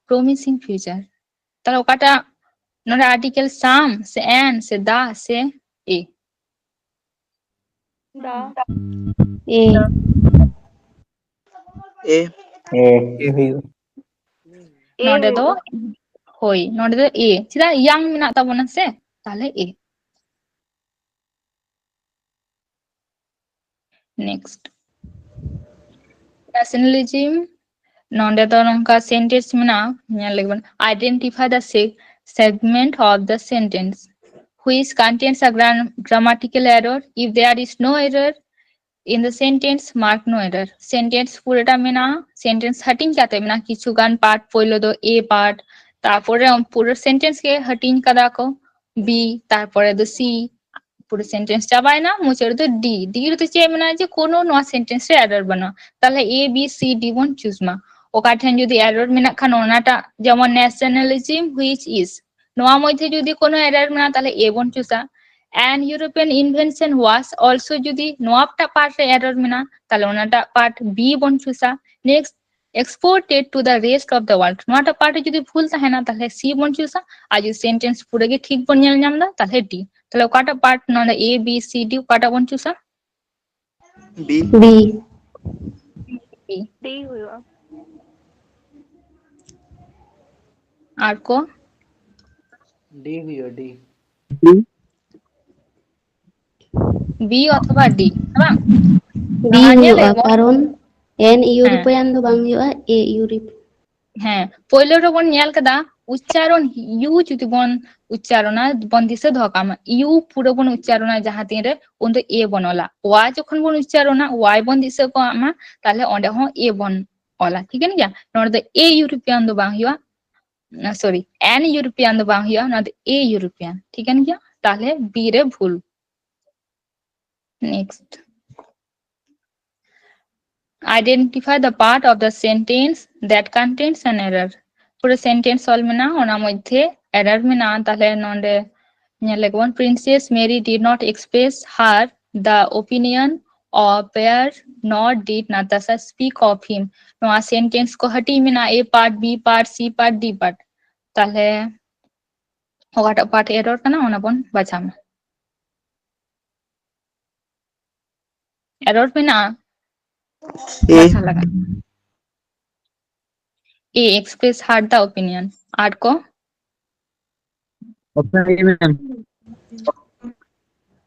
promising future. ᱛᱟᱦᱞᱮ ᱚᱠᱟᱴᱟᱜ ᱱᱚᱰᱮ article some ᱥᱮ an ᱥᱮ the ᱥᱮ a? ᱫᱟ ᱮ ᱮ ᱮ ᱮ ᱦᱩᱭᱩᱜᱼᱟ᱾ ᱮ ᱱᱚᱰᱮ ᱫᱚ ᱦᱩᱭᱩᱜᱼᱟ᱾ ᱦᱳᱭ, ᱱᱚᱰᱮ ᱫᱚ a, ᱪᱮᱫᱟᱜ young ᱢᱮᱱᱟᱜ ᱛᱟᱵᱚᱱᱟ ᱥᱮ, ᱛᱟᱦᱞᱮ a. Next, nationalism. ᱱᱚᱰᱮ ᱫᱚ ᱱᱚᱝᱠᱟ sentence ᱢᱮᱱᱟᱜᱼᱟ, ᱧᱮᱞ ᱞᱮᱜᱮ ᱵᱚᱱ. Identify the se- segment of the sentence which contains a gram- grammatical error. If there is no error in the sentence, mark no error. Sentence ᱯᱩᱨᱟᱹᱴᱟ ᱢᱮᱱᱟᱜᱼᱟ, sentence ᱦᱟᱹᱴᱤᱧ ᱠᱟᱛᱮ ᱢᱮᱱᱟᱜᱼᱟ, ᱠᱤᱪᱷᱩ ᱜᱟᱱ part, ᱯᱳᱭᱞᱳ ᱫᱚ a part, ᱛᱟᱨᱯᱚᱨᱮ ᱯᱩᱨᱟᱹ sentence ᱜᱮ ᱦᱟᱹᱴᱤᱧ ᱠᱟᱫᱟ ᱠᱚ, b, ᱛᱟᱨᱯᱚᱨᱮ ᱫᱚ c, ᱯᱩᱨᱟᱹ sentence ᱪᱟᱵᱟᱭᱮᱱᱟ, ᱢᱩᱪᱟᱹᱫ ᱨᱮᱫᱚ d. D ᱨᱮᱫᱚ ᱪᱮᱫ ᱢᱮᱱᱟᱜᱼᱟ, ᱡᱮ ᱠᱳᱱᱳ ᱱᱚᱣᱟ sentence ᱨᱮ error ᱵᱟᱹᱱᱩᱜᱼᱟ᱾ ᱛᱟᱦᱞᱮ a, b, c, d ᱵᱚᱱ choose ᱢᱟ᱾ ᱚᱠᱟ ᱴᱷᱮᱱ ᱡᱩᱫᱤ error ᱢᱮᱱᱟᱜ ᱠᱷᱟᱱ ᱚᱱᱟᱴᱟᱜ, ᱡᱮᱢᱚᱱ nationalism which is, ᱱᱚᱣᱟ ᱢᱚᱫᱽᱫᱷᱮ ᱡᱩᱫᱤ ᱠᱳᱱᱳ error ᱢᱮᱱᱟᱜᱼᱟ, ᱛᱟᱦᱞᱮ a ᱵᱚᱱ choose ᱟ᱾ An European invention was also, ᱡᱩᱫᱤ ᱱᱚᱣᱟᱴᱟᱜ part ᱨᱮ error ᱢᱮᱱᱟᱜᱼᱟ, ᱛᱟᱦᱞᱮ ᱚᱱᱟᱴᱟᱜ part b ᱵᱚᱱ choose ᱟ᱾ Next, exported to the rest of the world, ᱱᱚᱣᱟᱴᱟᱜ part ᱨᱮ ᱡᱩᱫᱤ ᱵᱷᱩᱞ ᱛᱟᱦᱮᱱᱟ, ᱛᱟᱦᱞᱮ c ᱵᱚᱱ choose ᱟ᱾ ᱟᱨ ᱡᱩᱫᱤ sentence ᱯᱩᱨᱟᱹ ᱜᱮ ᱴᱷᱤᱠ ᱵᱚᱱ ᱧᱮᱞ ᱧᱟᱢ ᱮᱫᱟ, ᱛᱟᱦᱞᱮ d. ᱛᱟᱦᱞᱮ ᱚᱠᱟᱴᱟᱜ part ᱱᱚᱰᱮ a, b, c, d ᱚᱠᱟᱴᱟᱜ ᱵᱚᱱ choose ᱟ? B B b. ᱰᱤ ᱦᱩᱭᱩᱜᱼᱟ᱾ ᱟᱨ ᱠᱚ ᱰᱤ ᱦᱩᱭᱩᱜᱼᱟ ᱰᱤ᱾ b ᱚᱛᱷᱚᱵᱟ d, ᱵᱟᱝ? ᱵᱤ ᱟᱨ ᱧᱮᱞ ᱦᱩᱭᱩᱜᱼᱟ, ᱞᱮᱜᱮ ᱵᱚᱱ᱾ ᱠᱟᱨᱚᱱ ᱮᱱ ᱤᱭᱩᱨᱤᱯᱤᱭᱟᱱ ᱦᱮᱸ᱾ ᱫᱚ ᱵᱟᱝ ᱦᱩᱭᱩᱜᱼᱟ, ᱮ ᱤᱭᱩᱨᱤᱯ᱾ ᱦᱮᱸ, ᱯᱳᱭᱞᱳ ᱨᱮᱵᱚᱱ ᱧᱮᱞ ᱠᱮᱫᱟ ᱩᱪᱪᱟᱨᱚᱱ, ᱤᱭᱩ ᱡᱩᱫᱤ ᱵᱚᱱ ᱩᱪᱪᱟᱨᱚᱱᱟ, ᱵᱚᱱ ᱫᱤᱥᱟᱹ ᱫᱚᱦᱚ ᱠᱟᱜ ᱢᱟ, ᱤᱭᱩ ᱯᱩᱨᱟᱹ ᱵᱚᱱ ᱩᱪᱪᱟᱨᱚᱱᱟ ᱡᱟᱦᱟᱸ ᱛᱤᱱᱨᱮ, ᱩᱱ ᱫᱚ ᱮ ᱵᱚᱱ ᱚᱞᱟ᱾ ᱣᱟᱭ ᱡᱚᱠᱷᱚᱱ ᱵᱚᱱ ᱩᱪᱪᱟᱨᱚᱱᱟ, ᱣᱟᱭ ᱵᱚᱱ ᱫᱤᱥᱟᱹ ᱠᱟᱜ ᱢᱟ, ᱛᱟᱦᱞᱮ ᱚᱸᱰᱮ ᱦᱚᱸ ᱮ ᱵᱚᱱ ᱚᱞᱟ, ᱴᱷᱤᱠᱟᱹᱱ ᱜᱮᱭᱟ? ᱱᱚᱰᱮ ᱫᱚ ᱮ ᱤᱭᱩᱨᱳᱯᱤᱭᱟᱱ ᱫᱚ ᱵᱟᱝ ᱦᱩᱭᱩᱜᱼᱟ, ᱥᱚᱨᱤ, ᱮᱱ ᱤᱭᱩᱨᱳᱯᱤᱭᱟᱱ ᱫᱚ ᱵᱟᱝ ᱦᱩᱭᱩᱜᱼᱟ, ᱱᱚᱣᱟ ᱫᱚ ᱮ ᱤᱭᱩᱨᱳᱯᱤᱭᱟᱱ, ᱴᱷᱤᱠᱟᱹᱱ ᱜᱮᱭᱟ? ᱛᱟᱦᱞᱮ ᱵᱤ ᱨᱮ ᱵᱷᱩᱞ᱾ Next. Identify the part of the sentence that contains an error. ᱯᱩᱨᱟᱹ sentence ᱚᱞ ᱢᱮᱱᱟᱜᱼᱟ, ᱚᱱᱟ ᱢᱚᱫᱽᱫᱷᱮ error ᱢᱮᱱᱟᱜᱼᱟ᱾ ᱛᱟᱦᱞᱮ ᱱᱚᱰᱮ ᱧᱮᱞ ᱞᱮᱜᱮ ᱵᱚᱱ, Princess Mary did not express her the opinion of where nor did Natasha speak of him. ᱱᱚᱣᱟ sentence ᱠᱚ ᱦᱟᱹᱴᱤᱧ ᱢᱮᱱᱟᱜᱼᱟ, A part, B part, C part, D part. ᱛᱟᱦᱞᱮ ᱚᱠᱟᱴᱟᱜ part error ᱠᱟᱱᱟ, ᱚᱱᱟ ᱵᱚᱱ ᱵᱟᱪᱷᱟᱣ ᱢᱟ᱾ Error ᱢᱮᱱᱟᱜᱼᱟ? A. ᱵᱟᱪᱷᱟᱣ ᱞᱟᱜᱟᱜ᱾ A, express her the opinion. ᱟᱨ ᱠᱚ? Option A, ma'am.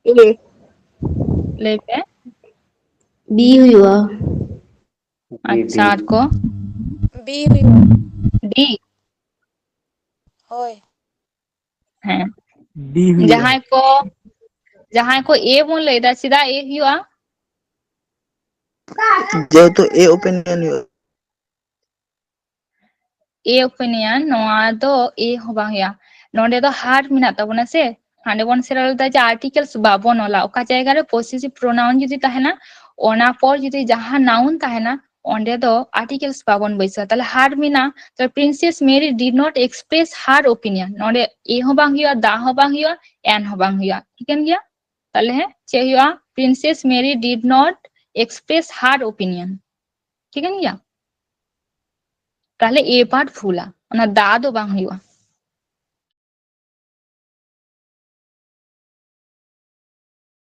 A. ᱞᱟᱹᱭ ᱯᱮ᱾ B ᱦᱩᱭᱩᱜᱼᱟ᱾ ᱟᱪᱪᱷᱟ, ᱟᱨ ᱠᱚ? B ᱦᱩᱭᱩᱜᱼᱟ᱾ D? ᱦᱳᱭ᱾ ᱦᱮᱸ᱾ D ᱦᱩᱭᱩᱜᱼᱟ᱾ ᱡᱟᱦᱟᱸᱭ ᱠᱚ, ᱡᱟᱦᱟᱸᱭ ᱠᱚ A ᱵᱚᱱ ᱞᱟᱹᱭ ᱮᱫᱟ, ᱪᱮᱫᱟᱜ A ᱦᱩᱭᱩᱜᱼᱟ? ᱡᱮᱦᱮᱛᱩ A opinion ᱦᱩᱭᱩᱜᱼᱟ᱾ A opinion, ᱱᱚᱣᱟ ᱫᱚ A ᱦᱚᱸ ᱵᱟᱝ ᱦᱩᱭᱩᱜᱼᱟ᱾ ᱱᱚᱰᱮ ᱫᱚ her ᱢᱮᱱᱟᱜ ᱛᱟᱵᱚᱱᱟ ᱥᱮ, ᱦᱟᱸᱰᱮ ᱵᱚᱱ ᱥᱮᱬᱟ ᱞᱮᱫᱟ ᱡᱮ articles ᱵᱟᱵᱚᱱ ᱚᱞᱟ᱾ ᱚᱠᱟ ᱡᱟᱭᱜᱟ ᱨᱮ possessive pronoun ᱡᱩᱫᱤ ᱛᱟᱦᱮᱱᱟ, ᱚᱱᱟ ᱯᱚᱨ ᱡᱩᱫᱤ ᱡᱟᱦᱟᱸ noun ᱛᱟᱦᱮᱱᱟ, ᱚᱸᱰᱮ ᱫᱚ articles ᱵᱟᱵᱚᱱ ᱵᱟᱹᱭᱥᱟᱹᱣᱟ᱾ ᱛᱟᱦᱞᱮ her ᱢᱮᱱᱟᱜᱼᱟ, ᱛᱟᱦᱞᱮ Princess Mary did not express her opinion. ᱱᱚᱰᱮ A ᱦᱚᱸ ᱵᱟᱝ ᱦᱩᱭᱩᱜᱼᱟ, the ᱦᱚᱸ ᱵᱟᱝ ᱦᱩᱭᱩᱜᱼᱟ, and ᱦᱚᱸ ᱵᱟᱝ ᱦᱩᱭᱩᱜᱼᱟ᱾ ᱴᱷᱤᱠᱟᱹᱱ ᱜᱮᱭᱟ? ᱛᱟᱦᱞᱮ ᱦᱮᱸ, ᱪᱮᱫ ᱦᱩᱭᱩᱜᱼᱟ? Princess Mary did not express her opinion. ᱴᱷᱤᱠᱟᱹᱱ ᱜᱮᱭᱟ? ᱛᱟᱦᱞᱮ A part ᱵᱷᱩᱞᱟ, ᱚᱱᱟ the ᱫᱚ ᱵᱟᱝ ᱦᱩᱭᱩᱜᱼᱟ᱾